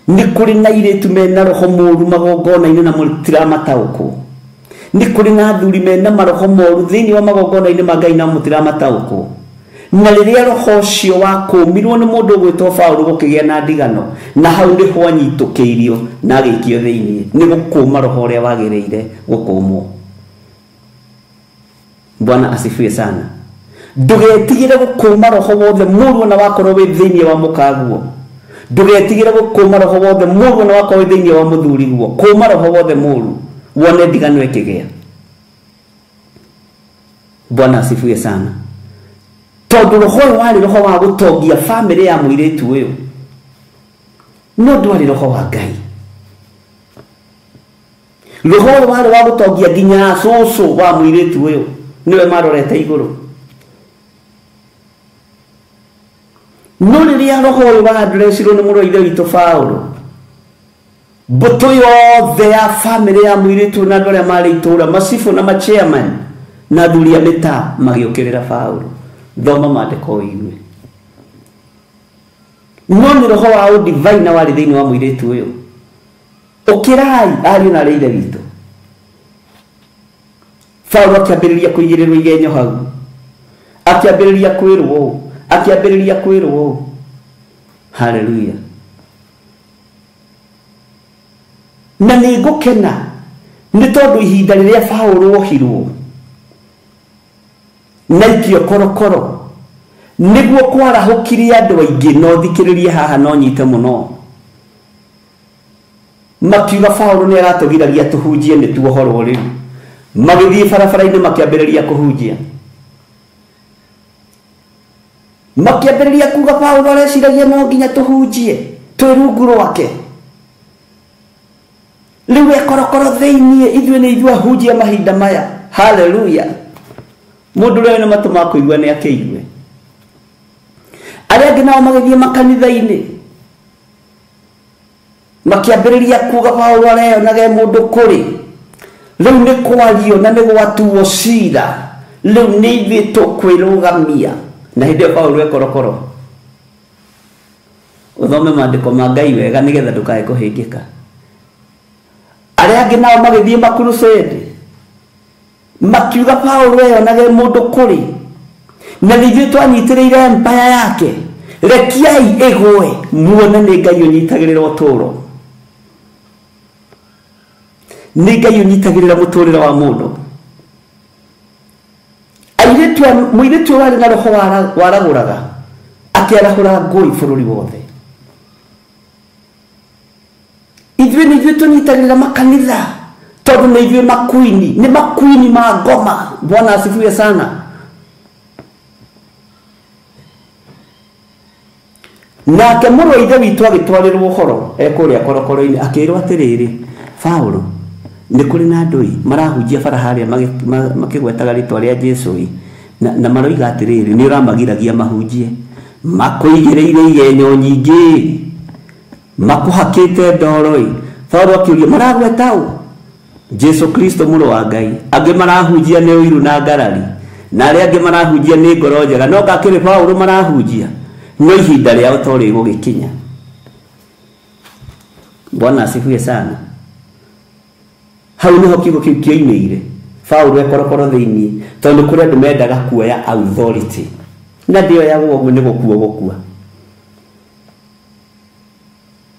Nĩ kũrĩ na airĩtu mena roho mũũru magongona-inĩ na mũtiramataũkwo. Nĩ kũrĩ na athuri mena maroho moru thĩinĩ wa magongona-inĩ ma Ngai na mũtiramataũkwo. Na rĩrĩa roho ũcio wakũmirwo nĩ mũndũ ũgwĩtwo Paũlũ gũkĩgĩa na ndigano, na hau nĩho anyitũkĩirio na agĩikio thĩinĩ nĩ gũkũma roho ũrĩa wagĩrĩire gũkũmwo. Bwana asifiwe sana. Ndũgetigĩre gũkũma roho wothe mũũru ona wakorwo wĩ thĩinĩ wa mũkaguo. Ndũgetigĩre gũkũma roho wothe mũũru ona wakorwo wĩ thĩinĩ wa mũthuriguo. Kũma roho wothe mũũru wone ndigano ĩkĩgĩa. Bwana asifiwe sana. Tondu roho ũyũ warĩ roho wa gũtongia family ya mũirĩtu ũyũ, no ndwarĩ roho wa Ngai. Roho ũyũ warĩ wa gũtongia nginya cũcũ wa mũirĩtu ũyũ, nĩwe marorete igũrũ. No rĩrĩa roho ũyũ wa-addressirwo nĩ mũrũ wa ithe witũ Paũlũ, mbũtũ yothe ya family ya mũirĩtu na andũ arĩa marĩ itũũra, macibũ na ma-chairman na athuri a mĩtaa magĩũkĩrĩra Paũlũ. Thoma maandĩko ũigue. No nĩ roho wa ũdivaina warĩ thĩinĩ wa mũirĩtu ũyũ. Ũkĩrai ariũ na arĩ ithe witũ. Paũlũ akĩambĩrĩria kũigĩrĩrwo igenyo hau, akĩambĩrĩria kwĩrwo ũũ, akĩambĩrĩria kwĩrwo ũũ. Haleluya. Na nĩ ngũkena nĩ tondũ ihinda rĩrĩa Paũlũ ohirwo na ikio korokoro, nĩguo kwarahũkirie andũ aingĩ. No thikĩrĩrie haha, no nyite mũno. Makiuga Paũlũ nĩ aratũgiragia tũhunjie, nĩ tuohorwo rĩu. Magĩthiĩ barabara-inĩ makĩambĩrĩria kũhunjia, makĩambĩrĩria kuga Paũlũ areciragia no nginya tũhunjie twĩ rungu rwake. Rĩu e korokoro thĩiniĩ, ithuĩ nĩ ithuĩ ahunjia mahinda maya. Haleluya. Mũndũ ũrĩa wĩna matũ ma kũigua nĩ akĩigue. Arĩa angĩ nao magĩthiĩ makanitha-inĩ makĩambĩrĩria kuga Paũlũ areyonaga e mũndũ kũrĩ. Rĩu nĩ kwario na nĩ gwatuo cira, rĩu nĩ ithuĩ tũkwĩrũgamia. Na hĩndĩ ĩyo Paũlũ e korokoro. Ũthome maandĩko ma Ngai wega nĩgetha ndũkae kũhĩngĩka. Arĩa angĩ nao magĩthiĩ makurusade makiuga Paũlũ eyonaga e mũndũ kũrĩ, na nĩ ithuĩ twanyitĩrĩire empire yake. Rekiai ĩgũe muone nĩ Ngai ũnyitagĩrĩra ũtũũro, nĩ Ngai ũnyitagĩrĩra mũtũũrĩre wa mũndũ. Airĩtu mũirĩtu warĩ na roho waragũraga akĩarahũra ngũi bũrũri wothe. Ithuĩ nĩ ithuĩ tũnyitagĩrĩra makanitha tondũ nĩ ithuĩ makuini, nĩ makuini ma ngoma. Bwana asifiwe sana. Nake mũrũ wa ithe witũ agĩtwarĩrwo ũhoro e kũrĩa korokoro-inĩ, akĩĩrwo atĩrĩrĩ, Paũlũ, nĩ kũrĩ na andũ marahunjia bara harĩa makĩgwetaga rĩtwa rĩa Jesũ na maroiga atĩrĩrĩ, nĩ ũramagiragia mahunjie, makũigĩrĩire igenyo nyingĩ, makũhakĩte ndoro. Paũlũ akĩũria, maragweta ũ? Jesũ Kristo mũrũ wa Ngai. Angĩ marahunjia nĩ ũiru na ngarari, na arĩa angĩ marahunjia nĩ ngoro njega, no ngakĩrĩ Paũlũ marahunjia, no ihinda rĩao to rĩgũgĩkinya. Bwana asifiwe sana. Hau nĩho kiugo kĩu kĩoimĩire Paũlũ e korokoro thĩiniĩ, tondũ kũrĩ andũ mendaga kuoya authority, na ndĩoyagwo ũguo nĩ gũkua gũkua.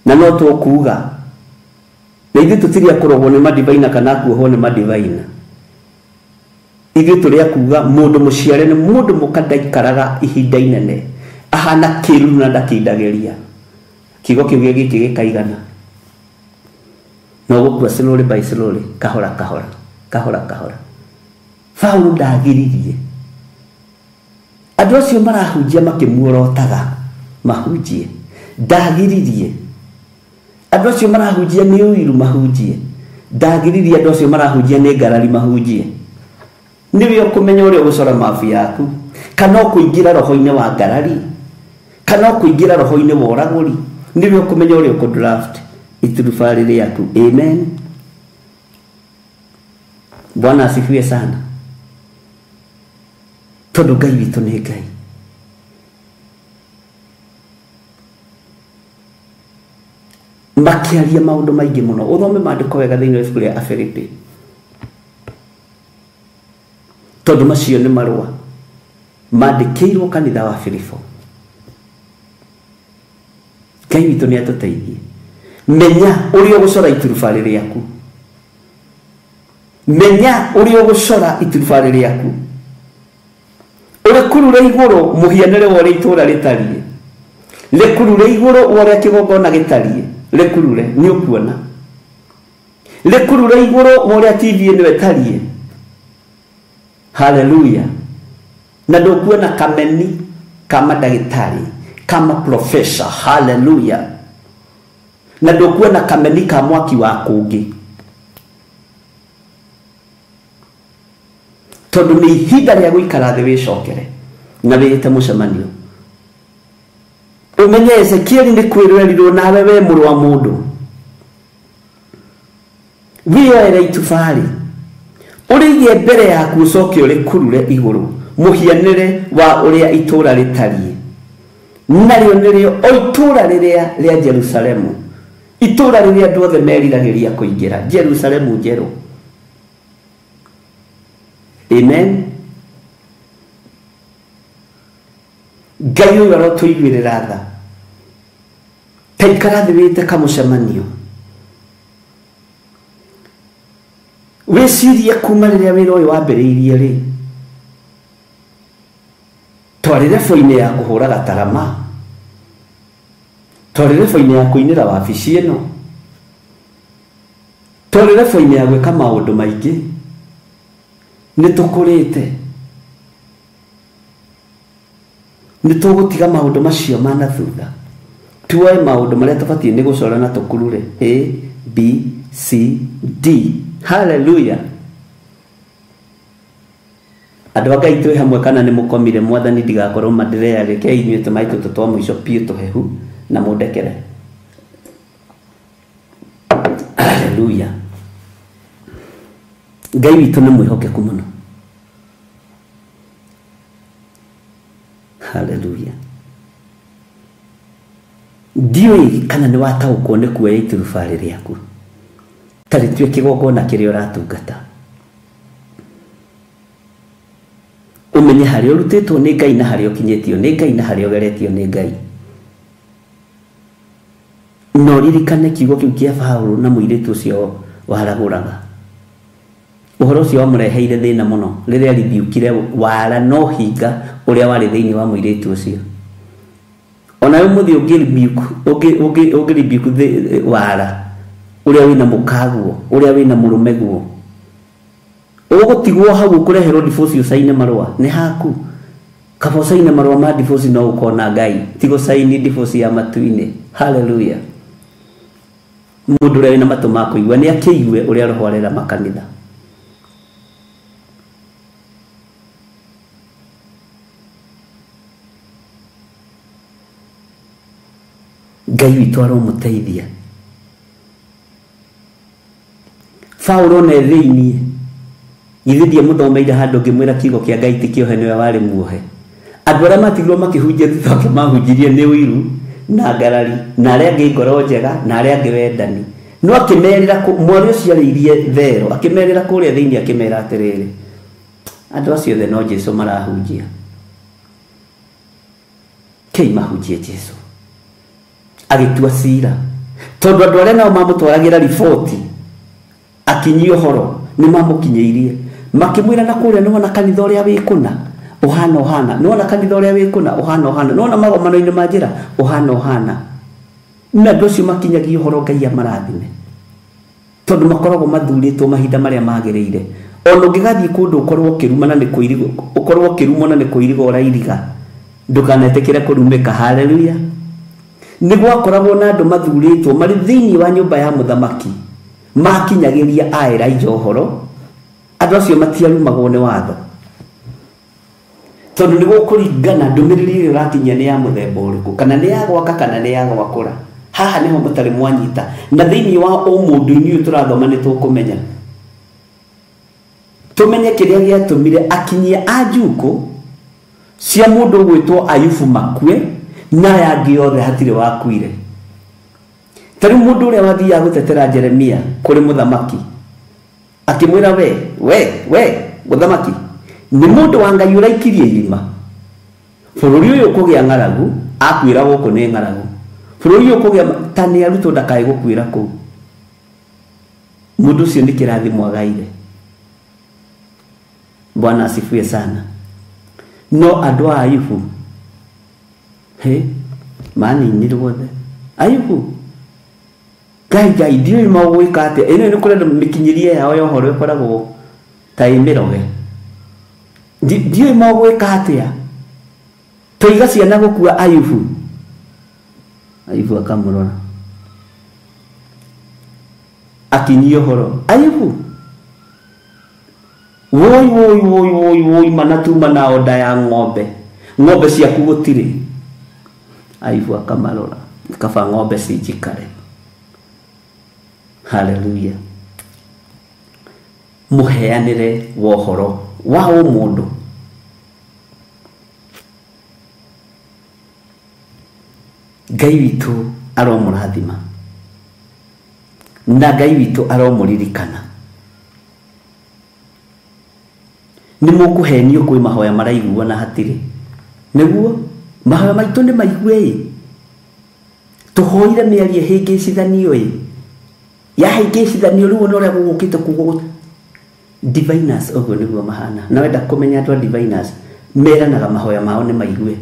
Na no tũkuga na ithuĩ tũtirĩ a kũrogwo nĩ madivaina kana kuohwo nĩ madivaina. Ithuĩ tũrĩ a kuga mũndũ mũciare nĩ mũndũ mũka ndaikaraga ihinda inene, ahana kĩruru na ndakindagĩria. Kiugo kĩu gĩkĩ gĩkaigana, no gũkua slowly by slowly, kahora kahora, kahora kahora. Paũlũ ndagiririe andũ acio marahunjia makĩmuorotaga mahunjie, ndagiririe andũ acio marahunjia nĩ ũiru mahunjie, ndagiririe andũ acio marahunjia nĩ ngarari mahunjie. Nĩwe ũkũmenya ũrĩa ũgũcora mabu yaku, kana ũkũingĩra roho-inĩ wa ngarari, kana ũkũingĩra roho-inĩ wa ũragũri. Nĩwe ũkũmenya ũrĩa ũkũdraft iturubarĩ rĩaku. Amen. Bwana asifiwe sana. Tondũ Ngai witũ nĩ Ngai. Makĩaria maũndũ maingĩ mũno. Ũthome maandĩko wega thĩinĩ wa ibuku rĩa Afilipi, tondũ macio nĩ marũa mandĩkĩirwo kanitha wa Filipo. Ngai witũ nĩ atũteithie. Menya ũrĩa ũgũcora iturubarĩ rĩaku, menya ũrĩa ũgũcora iturubarĩ rĩaku, ũrĩkurure igũrũ mũhianĩre wa ũrĩa itũũra rĩtariĩ, rĩkurure igũrũ wa ũrĩa kĩgongona gĩtariĩ, rĩkurure nĩ ũkuona, rĩkurure igũrũ wa ũrĩa TV ĩno ĩtariĩ. Haleluya. Na ndũkuona kameni Kama ndagĩtarĩ, kama professor. Hallelujah. Na ndũkuona kameni ka mwaki wa kũngĩ, tondũ nĩ ihinda rĩa gũikara thĩ wĩcokere na wĩĩte mũcemanio. Ũmenye Ezekieli nĩ kwĩrwerirwo nawe we mũrũ wa mũndũ, wĩyoere itubarĩ ũrĩige mbere yaku, ũcoke ũrĩkurure igũrũ mũhianĩre wa ũrĩa itũũra rĩtariĩ, narĩo nĩrĩo o itũũra rĩrĩa rĩa Jerusalemu, itũũra rĩrĩa andũ othe meriragĩria kũingĩra, Jerusalemu njerũ. Amen. Ngai ũyũ arotũiguĩrĩra tha. Ta ikara thĩ wĩte kamũcemanio, wĩcirie kuma rĩrĩa wĩra ũyũ wambĩrĩirie rĩ, twarĩ rebo-inĩ ya kũhũra gatarama, twarĩ rebo-inĩ ya kũinĩra wabici ĩno, twarĩ rebo-inĩ ya gwĩka maũndũ maingĩ. Nĩ tũkũrĩte, nĩ tũgũtiga maũndũ macio ma na thutha, tuoe maũndũ marĩa tũbatiĩ nĩ gũcora na tũkurure A B C D. Hallelujah. Andũ a Ngai twĩ hamwe kana nĩ mũkomire? Mwathani ndigakorwo mandirea, rekei inyuĩ tũmaĩ tũtũ twa mũico piũ tũhehu na mũndekere. Hallelujah. Ngai witũ nĩ mwĩhokeku mũno. Hallelujah. Ndiũĩ kana nĩ wataũkwo nĩ kuoya iturubarĩ rĩaku ta rĩtue kĩgongona kĩrĩa ũratungata, ũmenye harĩa ũrutĩtwo nĩ Ngai na harĩa ũkinyĩtio nĩ Ngai na harĩa ũgeretio nĩ Ngai. Na ũririkane kiugo kĩu kĩa Paũlũ na mũirĩtu ũcio waragũraga. Ũhoro ũcio wamũreheire thĩna mũno rĩrĩa ribiukire wara no hinga ũrĩa warĩ thĩinĩ wa mũirĩtu ũcio. Ona ũmũthĩ ũngĩ rebuke wara ũrĩa wĩna mũkaguo, ũrĩa wĩna mũrũmeguo, ũgũtigwo hau ũkũreherwo divorce ũcaine marũa nĩ haku. Kaba ũcaine marũa ma divorce no ũkona Ngai, ti gũcaini divorce ya matu-inĩ. Hallelujah. Mũndũ ũrĩa wĩna matũ ma kũigua nĩ akĩigue ũrĩa Roho arera makanitha. Ngai witũ aromũteithia. Paũlũ ona e thĩiniĩ, githĩ ndiamũthomeire handũ ngĩmwĩra kiugo kĩa Ngai ti kĩohe nĩwe warĩ muohe. Andũ arĩa matigirwo makĩhunjia thutha wake mahunjirie nĩ ũiru na ngarari, na arĩa angĩ ngoro njega, na arĩa angĩ wendani. No akĩmerĩra mwarĩ ũcio arĩirie thero, akĩmerĩra kũrĩa thĩiniĩ, akĩmera atĩrĩrĩ, andũ acio othe no Jesũ marahunjia, kei mahunjie Jesũ. Agĩtua cira, tondũ andũ arĩa nao mamũtwaragĩra riboti akinyia ũhoro nĩ mamũkinyĩirie, makĩmwĩra na kũrĩa nĩwona kanitha ũrĩa wĩ kũna ũhana ũhana, nĩwona kanitha ũrĩa wĩ kũna ũhana ũhana, nĩwona magomano-inĩ ma njĩra ũhana ũhana. Na andũ acio makinyagia ũhoro Ngai amarathime, tondũ makoragwo mathurĩtwo mahinda marĩa magĩrĩire. Ona ũngĩgathiĩ kũndũ ũkorwo ũkĩrumana nĩ kũiriga, ũkorwo ũkĩrumwo na nĩ kũiriga ũrairiga, ndũkanetĩkĩre kũrumĩka. Hallelujah. Nĩ gwakoragwo na andũ mathurĩtwo marĩ thĩinĩ wa nyũmba ya mũthamaki, makinyagĩria a Elijah ũhoro. Andũ acio matiarumagwo nĩ watho, tondũ nĩ gũkũringana ndũmĩrĩri ĩrĩa ũrakinyia nĩ ya mũthemba ũrĩkũ, kana nĩ ya gwaka kana nĩ ya gwakũra. Haha nĩho mũtarĩ mwanyita, na thĩinĩ wa ũmũndũ-inĩ ũyũ tũrathoma nĩ tũkũmenya, tũmenye kĩrĩa gĩatũmire akinyia a njukũ cia mũndũ ũgwĩtwo Ayubu makue, na aya angĩ othe hatirĩ wakuire. Ta rĩu mũndũ ũrĩa wathiaga gũtetera Jeremia kũrĩ mũthamaki, akĩmwĩra we mũthamaki, nĩ mũndũ wa Ngai ũraikirie irima, bũrũri ũyũ ũkũgĩa ng'aragu, akwĩra gũkũ nĩ ng'aragu, bũrũri ũyũ ũkũgĩa ta nĩ arutwo ndakae gũkuĩra kũu. Mũndũ ũcio nĩ kĩrathimo agaire. Bwana asifiwe sana. No andũ a Ayubu he maninirwo othe. Ayubu Ngai Ngai ndiũĩ magwĩka atĩa, ĩno nĩ kũrenda mĩkinyĩrie yao ya ũhoro ĩkoragwo ta ĩ mĩroge. Ndiũĩ magwĩka atĩa, Toiga ciana gũkua Ayubu. Ayubu akamũrora. Akinyia ũhoro. Ayubu. Woi woi woi woi woi manatuma na oda ya ng'ombe. Ng'ombe ciaku gũtirĩ. Ayubu akamarora. Kaba ng'ombe cinjikare. Hallelujah. Mũheanĩre wa ũhoro wa ũmũndũ. Ngai witũ aromũrathima na Ngai witũ aromũririkana. Nĩ mũkũhenio kwĩ mahoya maraiguo na hatirĩ. Nĩguo mahoya maitũ nĩ maigue ĩ. Tũhoire mĩario ĩhĩngĩcithanio ĩ. Yahĩngĩcithanio rĩu ona ũrĩa gũgũkĩte kugo diviners ũguo nĩguo mahana. Na wenda kũmenya andũ a diviners meranaga mahoya mao nĩ maigue.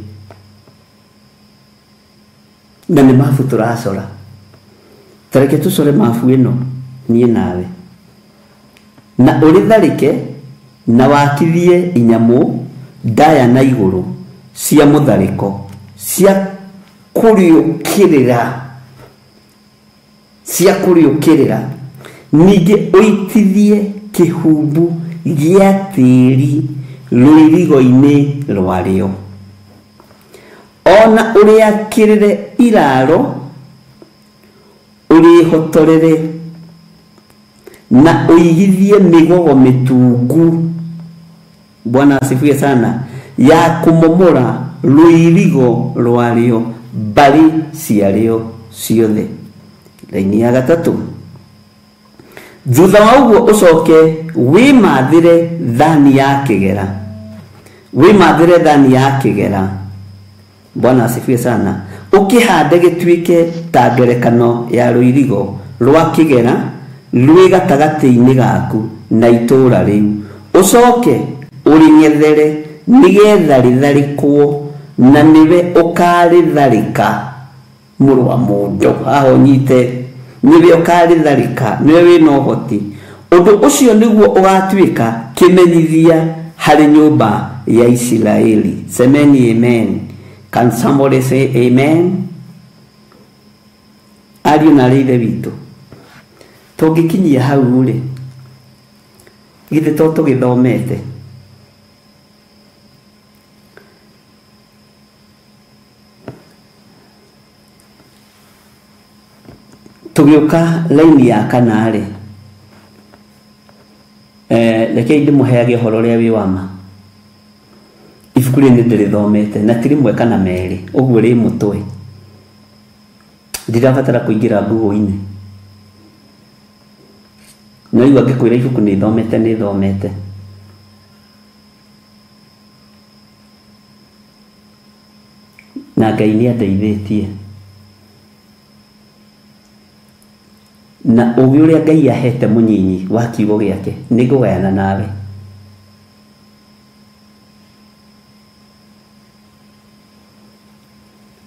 Na nĩ mabu tũracora. Tareke tũcore mabu ĩno niĩ nawe. Na ũrĩtharĩke na wakithie inyamũ ndaya na igũrũ cia mũtharĩko cia kũrĩũkĩrĩra cia kũrĩũkĩrĩra ningĩ ũitithie kĩhumbu gĩa tĩĩri rũirigo-inĩ rwarĩo ona ũrĩakĩrĩre iraro ũrĩhotorere na ũigithie mĩgogo mĩtungu. Bwana asifiwe sana. Ya kũmomora rũirigo rwarĩo mbarĩ ciarĩo ciothe. Raini ya gatatũ. Thutha wa ũguo ũcoke wĩmathĩre thani ya kĩgera. Wĩmathĩre thani ya kĩgera. Bwana asifiwe sana. Ũkĩhande gĩtuĩke ta ngerekano ya rũirigo rwa kĩgera rwĩ gatagatĩ-inĩ gaku na itũũra rĩu. Ũcoke ũrĩng'ethere nĩgetha rĩtharĩkwo na nĩwe ũkarĩtharĩka mũrũ wa mũndũ. Haha ũnyite nĩwe ũkarĩtharĩka, nĩwe wĩna ũhoti. Ũndũ ũcio nĩguo ũgatuĩka kĩmenyithia harĩ nyũmba ya Isiraeli. Semeni amen. Can somebody say amen? Ariũ na arĩ ithe witũ, tũngĩkinyia hau rĩ, githĩ to tũgĩthomete? Tũgĩũka laini ya kana rĩ, rekei ndĩmũheage ũhoro ũrĩa wĩ wa ma. Ibuku rĩrĩ nĩ ndĩrĩthomete na ti rĩmwe kana merĩ, ũguo rĩ mũtwe. Ndirabatara kũingĩra Google-inĩ. No igua ngĩkwĩra ibuku nĩ thomete nĩ thomete. Na Ngai nĩ andeithĩtie. Na ũgĩ ũrĩa Ngai ahete mũnyinyi wa kiugo gĩake nĩ ngũgayana nawe.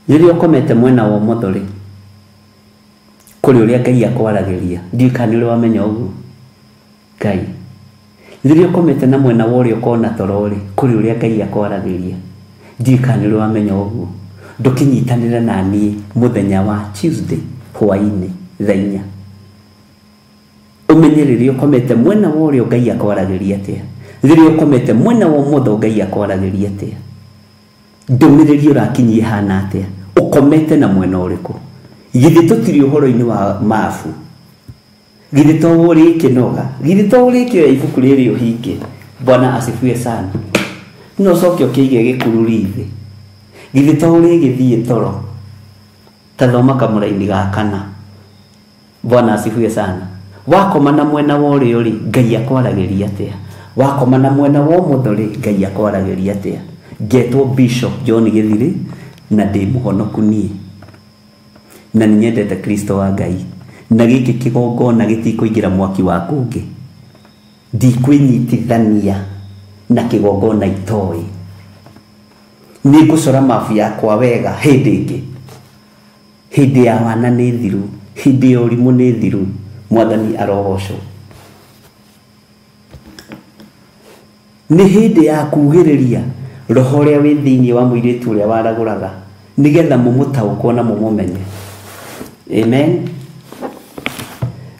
Rĩrĩa ũkomete mwena wa ũmotho rĩ, kũrĩ ũrĩa Ngai akwaragĩria. Ndiũĩ kana nĩ ũrĩ wamenya ũguo. Ngai. Rĩrĩa ũkomete na mwena wa ũrĩa ũkona toro rĩ, kũrĩ ũrĩa Ngai akwaragĩria. Ndiũĩ kana nĩ ũrĩ wamenya ũguo. Ndũkĩnyitanĩre na niĩ mũthenya wa Tuesday hwaĩ-inĩ thaa inya. Ũmenye rĩrĩa ũkomete mwena wa ũrĩa Ngai akwaragĩria atĩa. Rĩrĩa ũkomete mwena wa ũmotho Ngai akwaragĩria atĩa. Ndũmĩrĩri ũrakinyia ĩhana atĩa. Ũkomete na mwena ũrĩkũ. Githĩ tũtirĩ ũhoro-inĩ wa mabu. Githĩ to ũrĩkĩnoga. Githĩ to ũrĩkĩoya ibuku rĩrĩ ũhinge. Bwana asifiwe sana. No ũcoke ũkĩige gĩkururi thĩ. Githĩ to ũrĩgĩthiĩ toro. Ta thoma kamũraini ga kana. Bwana asifiwe sana. Wakoma na mwena wa ũrĩo rĩ, Ngai akwaragĩria atĩa. Wakoma na mwena wa ũmotho rĩ, Ngai akwaragĩria atĩa. Ngetwo Bishop John Gĩthirĩ na ndĩ mũhonoku niĩ. Na nĩ nyendete Kristo wa Ngai. Na gĩkĩ kĩgongona gĩtikũingĩra mwaki wa kũngĩ. Ndikwĩnyitithania na kĩgongona itoĩ. Nĩ ngũcora mabu yakwa wega hĩndĩ ĩngĩ. Hĩndĩ ya wana nĩ thiru, hĩndĩ ya ũrimũ nĩ thiru. Mwathani arogocwo. Nĩ hĩndĩ ya kugĩrĩria Roho ũrĩa wĩ thĩinĩ wa mũirĩtu ũrĩa waragũraga nĩgetha mũmũtaũkwo na mũmũmenye. Amen.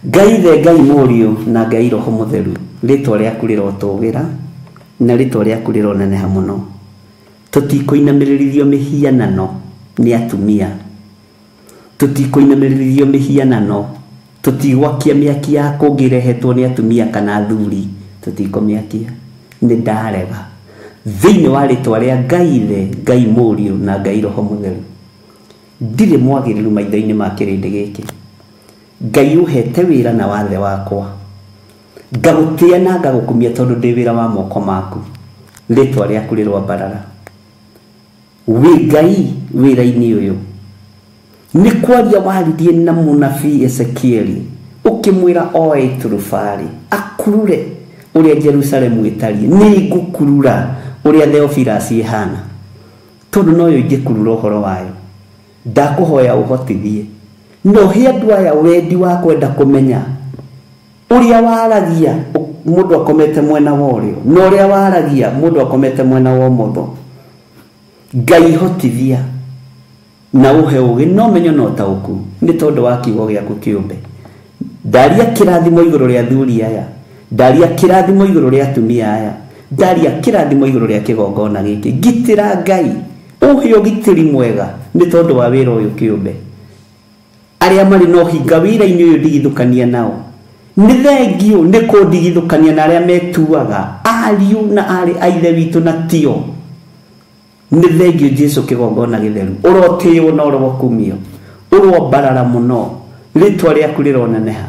Ngai Ithe, Ngai Mũriũ na Ngai Roho Mũtheru, rĩtwa rĩaku rĩrotũgĩra na rĩtwa rĩaku rĩroneneha mũno. Tũtikũinamĩrĩrithio mĩhianano nĩ atumia, tũtikũinamĩrĩrithio mĩhianano, tũtigwakia mĩaki ya kũngĩ ĩrehetwo nĩ atumia kana athuri, tũtikũmĩakia. Nĩ ndarega thĩinĩ wa rĩtwa rĩa Ngai Ithe, Ngai Mũriũ na Ngai Roho Mũtheru. Ndirĩ mwagĩrĩru maitho-inĩ ma kĩrĩndĩ gĩkĩ. Ngai ũhete wĩra na wathe wakwa, ngagũtĩa na ngagũkumia tondũ ndĩ wĩra wa moko maku. Rĩtwa rĩaku rĩroambarara. Wĩ Ngai wĩra-inĩ ũyũ. Nĩ kwaria waririe na mũnabii Ezekieli ũkĩmwĩra oe iturubarĩ akurure ũrĩa Jerusalemu ĩtariĩ. Nĩ ngũkurura ũrĩa Theophilus ĩhana, tondũ noyo ingĩkurura ũhoro wayo. Ndakũhoya ũhotithie na ũhe andũ aya wendi wa kwenda kũmenya ũrĩa waragia mũndũ akomete mwena wa ũrĩo na ũrĩa waragia mũndũ akomete mwena wa ũmotho. Ngai hotithia na ũhe ũgĩ na ũmenyo na ũtaũku nĩ tondũ wa kiugo gĩaku kĩũmbe. Ndaria kĩrathimo igũrũ rĩa athuri aya, ndaria kĩrathimo igũrũ rĩa atumia aya, ndaria kĩrathimo igũrũ rĩa kĩgongona gĩkĩ. Ngitĩra Ngai, ũhe ũgitĩri mwega nĩ tondũ wa wĩra ũyũ kĩũmbe. Arĩa marĩ na ũhinga wĩra-inĩ ũyũ ndigithũkania nao. Nĩ thengiũ nĩ kũndigithũkania na arĩa metuaga ariũ na arĩ a Ithe witũ na tio. Nĩ thengiũ Jesu kĩgongona gĩtheru, ũrotĩĩo na ũrokumio, ũrombarara mũno, rĩtwa rĩaku rĩroneneha.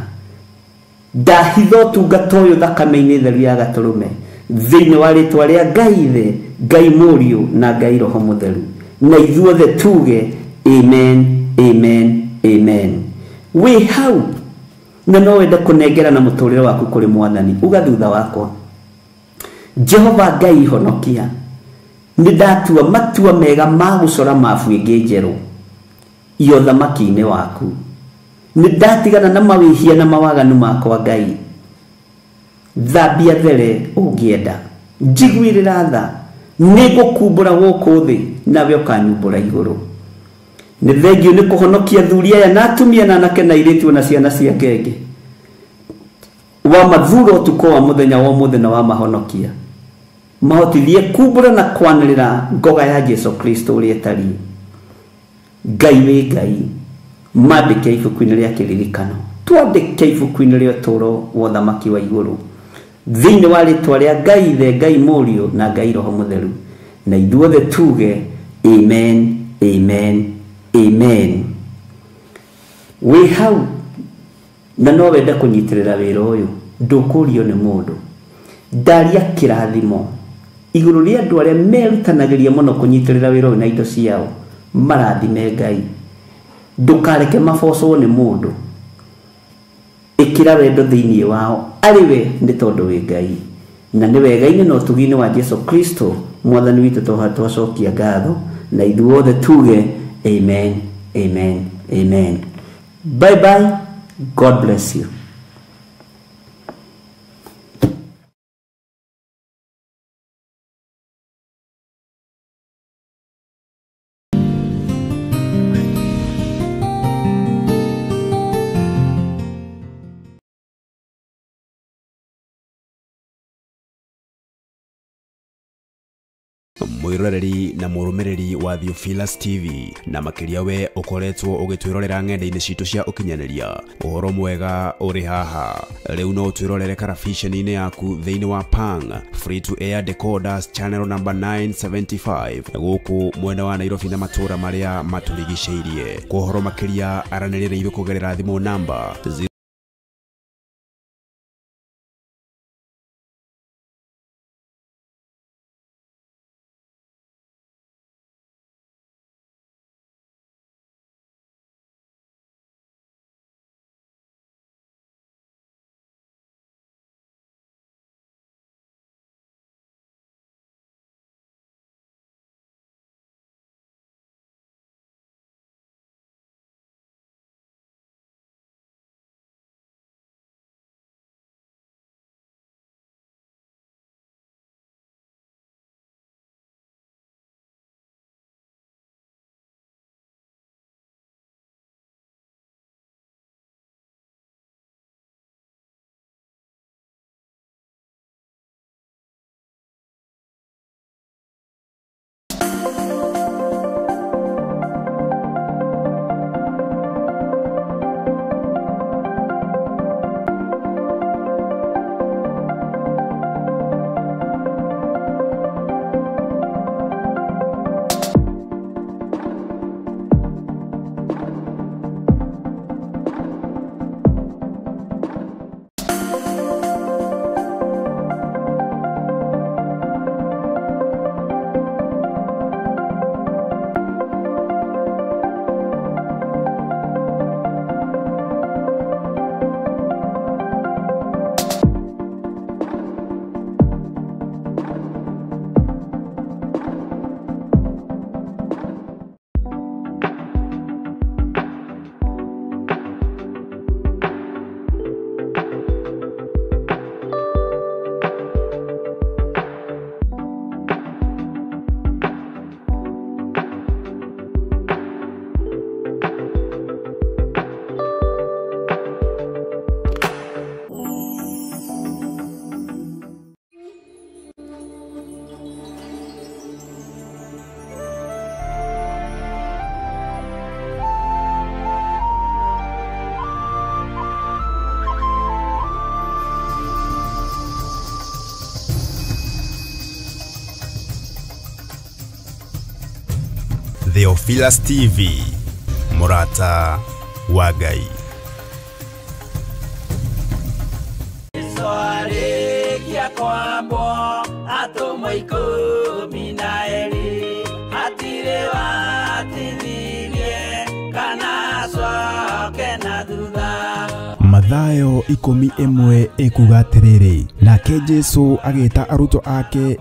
Ndahitha ũtungata ũyũ thakame-inĩ theru ya gatũrũme thĩinĩ wa rĩtwa rĩa Ngai Ithe, Ngai Mũriũ na Ngai Roho Mũtheru, na ithuothe tuge amen, amen, amen. Wĩ hau na no wende kũnengera na mũtũrĩre waku kũrĩ Mwathani, uga thutha wakwa, Jehova Ngai honokia, nĩ ndatua matua mega ma gũcora mabu ĩngĩ njerũ ya ũthamaki-inĩ waku. Nĩ ndatigana na mawĩhia na mawaganu makwa Ngai. Thambia there ũngĩenda, njiguĩrĩra tha, nĩ ngũkumbũra gũkũ thĩ nawe ũkanyumbũra igũrũ. Nĩ thengiũ nĩ kũhonokia athuri aya na atumia na anake na airĩtu na ciana cia ngenge. Wa mathura ũtukũ wa mũthenya wa ũmũthĩ na wa mahonokia, mahotithie kumbũra na kwanĩrĩra ngoga ya Jesu Kristo ũrĩa ĩtariĩ. Ngai wĩ Ngai, mandĩke ibuku-inĩ rĩa kĩririkano, twandĩke ibuku-inĩ rĩa ũtũũro wa ũthamaki wa igũrũ thĩinĩ wa rĩtwa rĩa Ngai Ithe, Ngai Mũriũ na Ngai Roho Mũtheru, na ithuothe tuge amen, amen, amen. Wĩ hau na no wende kũnyitĩrĩra wĩra ũyũ, ndũkũrio nĩ mũndũ. Ndaria kĩrathimo igũrũ rĩa andũ arĩa merutanagĩria mũno kũnyitĩrĩra wĩra ũyũ na indo ciao, marathime Ngai. Ndũkareke mabocwo nĩ mũndũ, ĩkĩra wendo thĩinĩ wao arĩ we nĩ tondũ wĩ Ngai. Na nĩ wega-inĩ na ũtugi-inĩ wa Jesu Kristo Mwathani witũ twacokia ngatho, na ithuothe tuge amen, amen, amen. Bye bye. God bless you. Mwiroreri na mũrũmĩrĩri wa Theophilus TV na makĩria we ũkoretwo ũgĩtwĩrorera ng'enda-inĩ citũ cia ũkinyanĩria, ũhoro mwega ũrĩ haha. Rĩu no ũtwĩrorere karabiceni-inĩ yaku thĩinĩ wa Pang Free to Air Decoders channel number 975 gũkũ mwena wa Nairobi na matũũra marĩa matũrigicĩirie. Kwa ũhoro makĩria aranĩria na ithuĩ kũgerera thimũ namba 0. Theophilus TV, mũrata wa Ngai. Arĩkia kwambwo atũmwo 12 hatirĩ watithirie kana acoke na thutha. Mathayo 11 ĩkuga atĩrĩrĩ, nake Jesũ agĩta arutwo ake.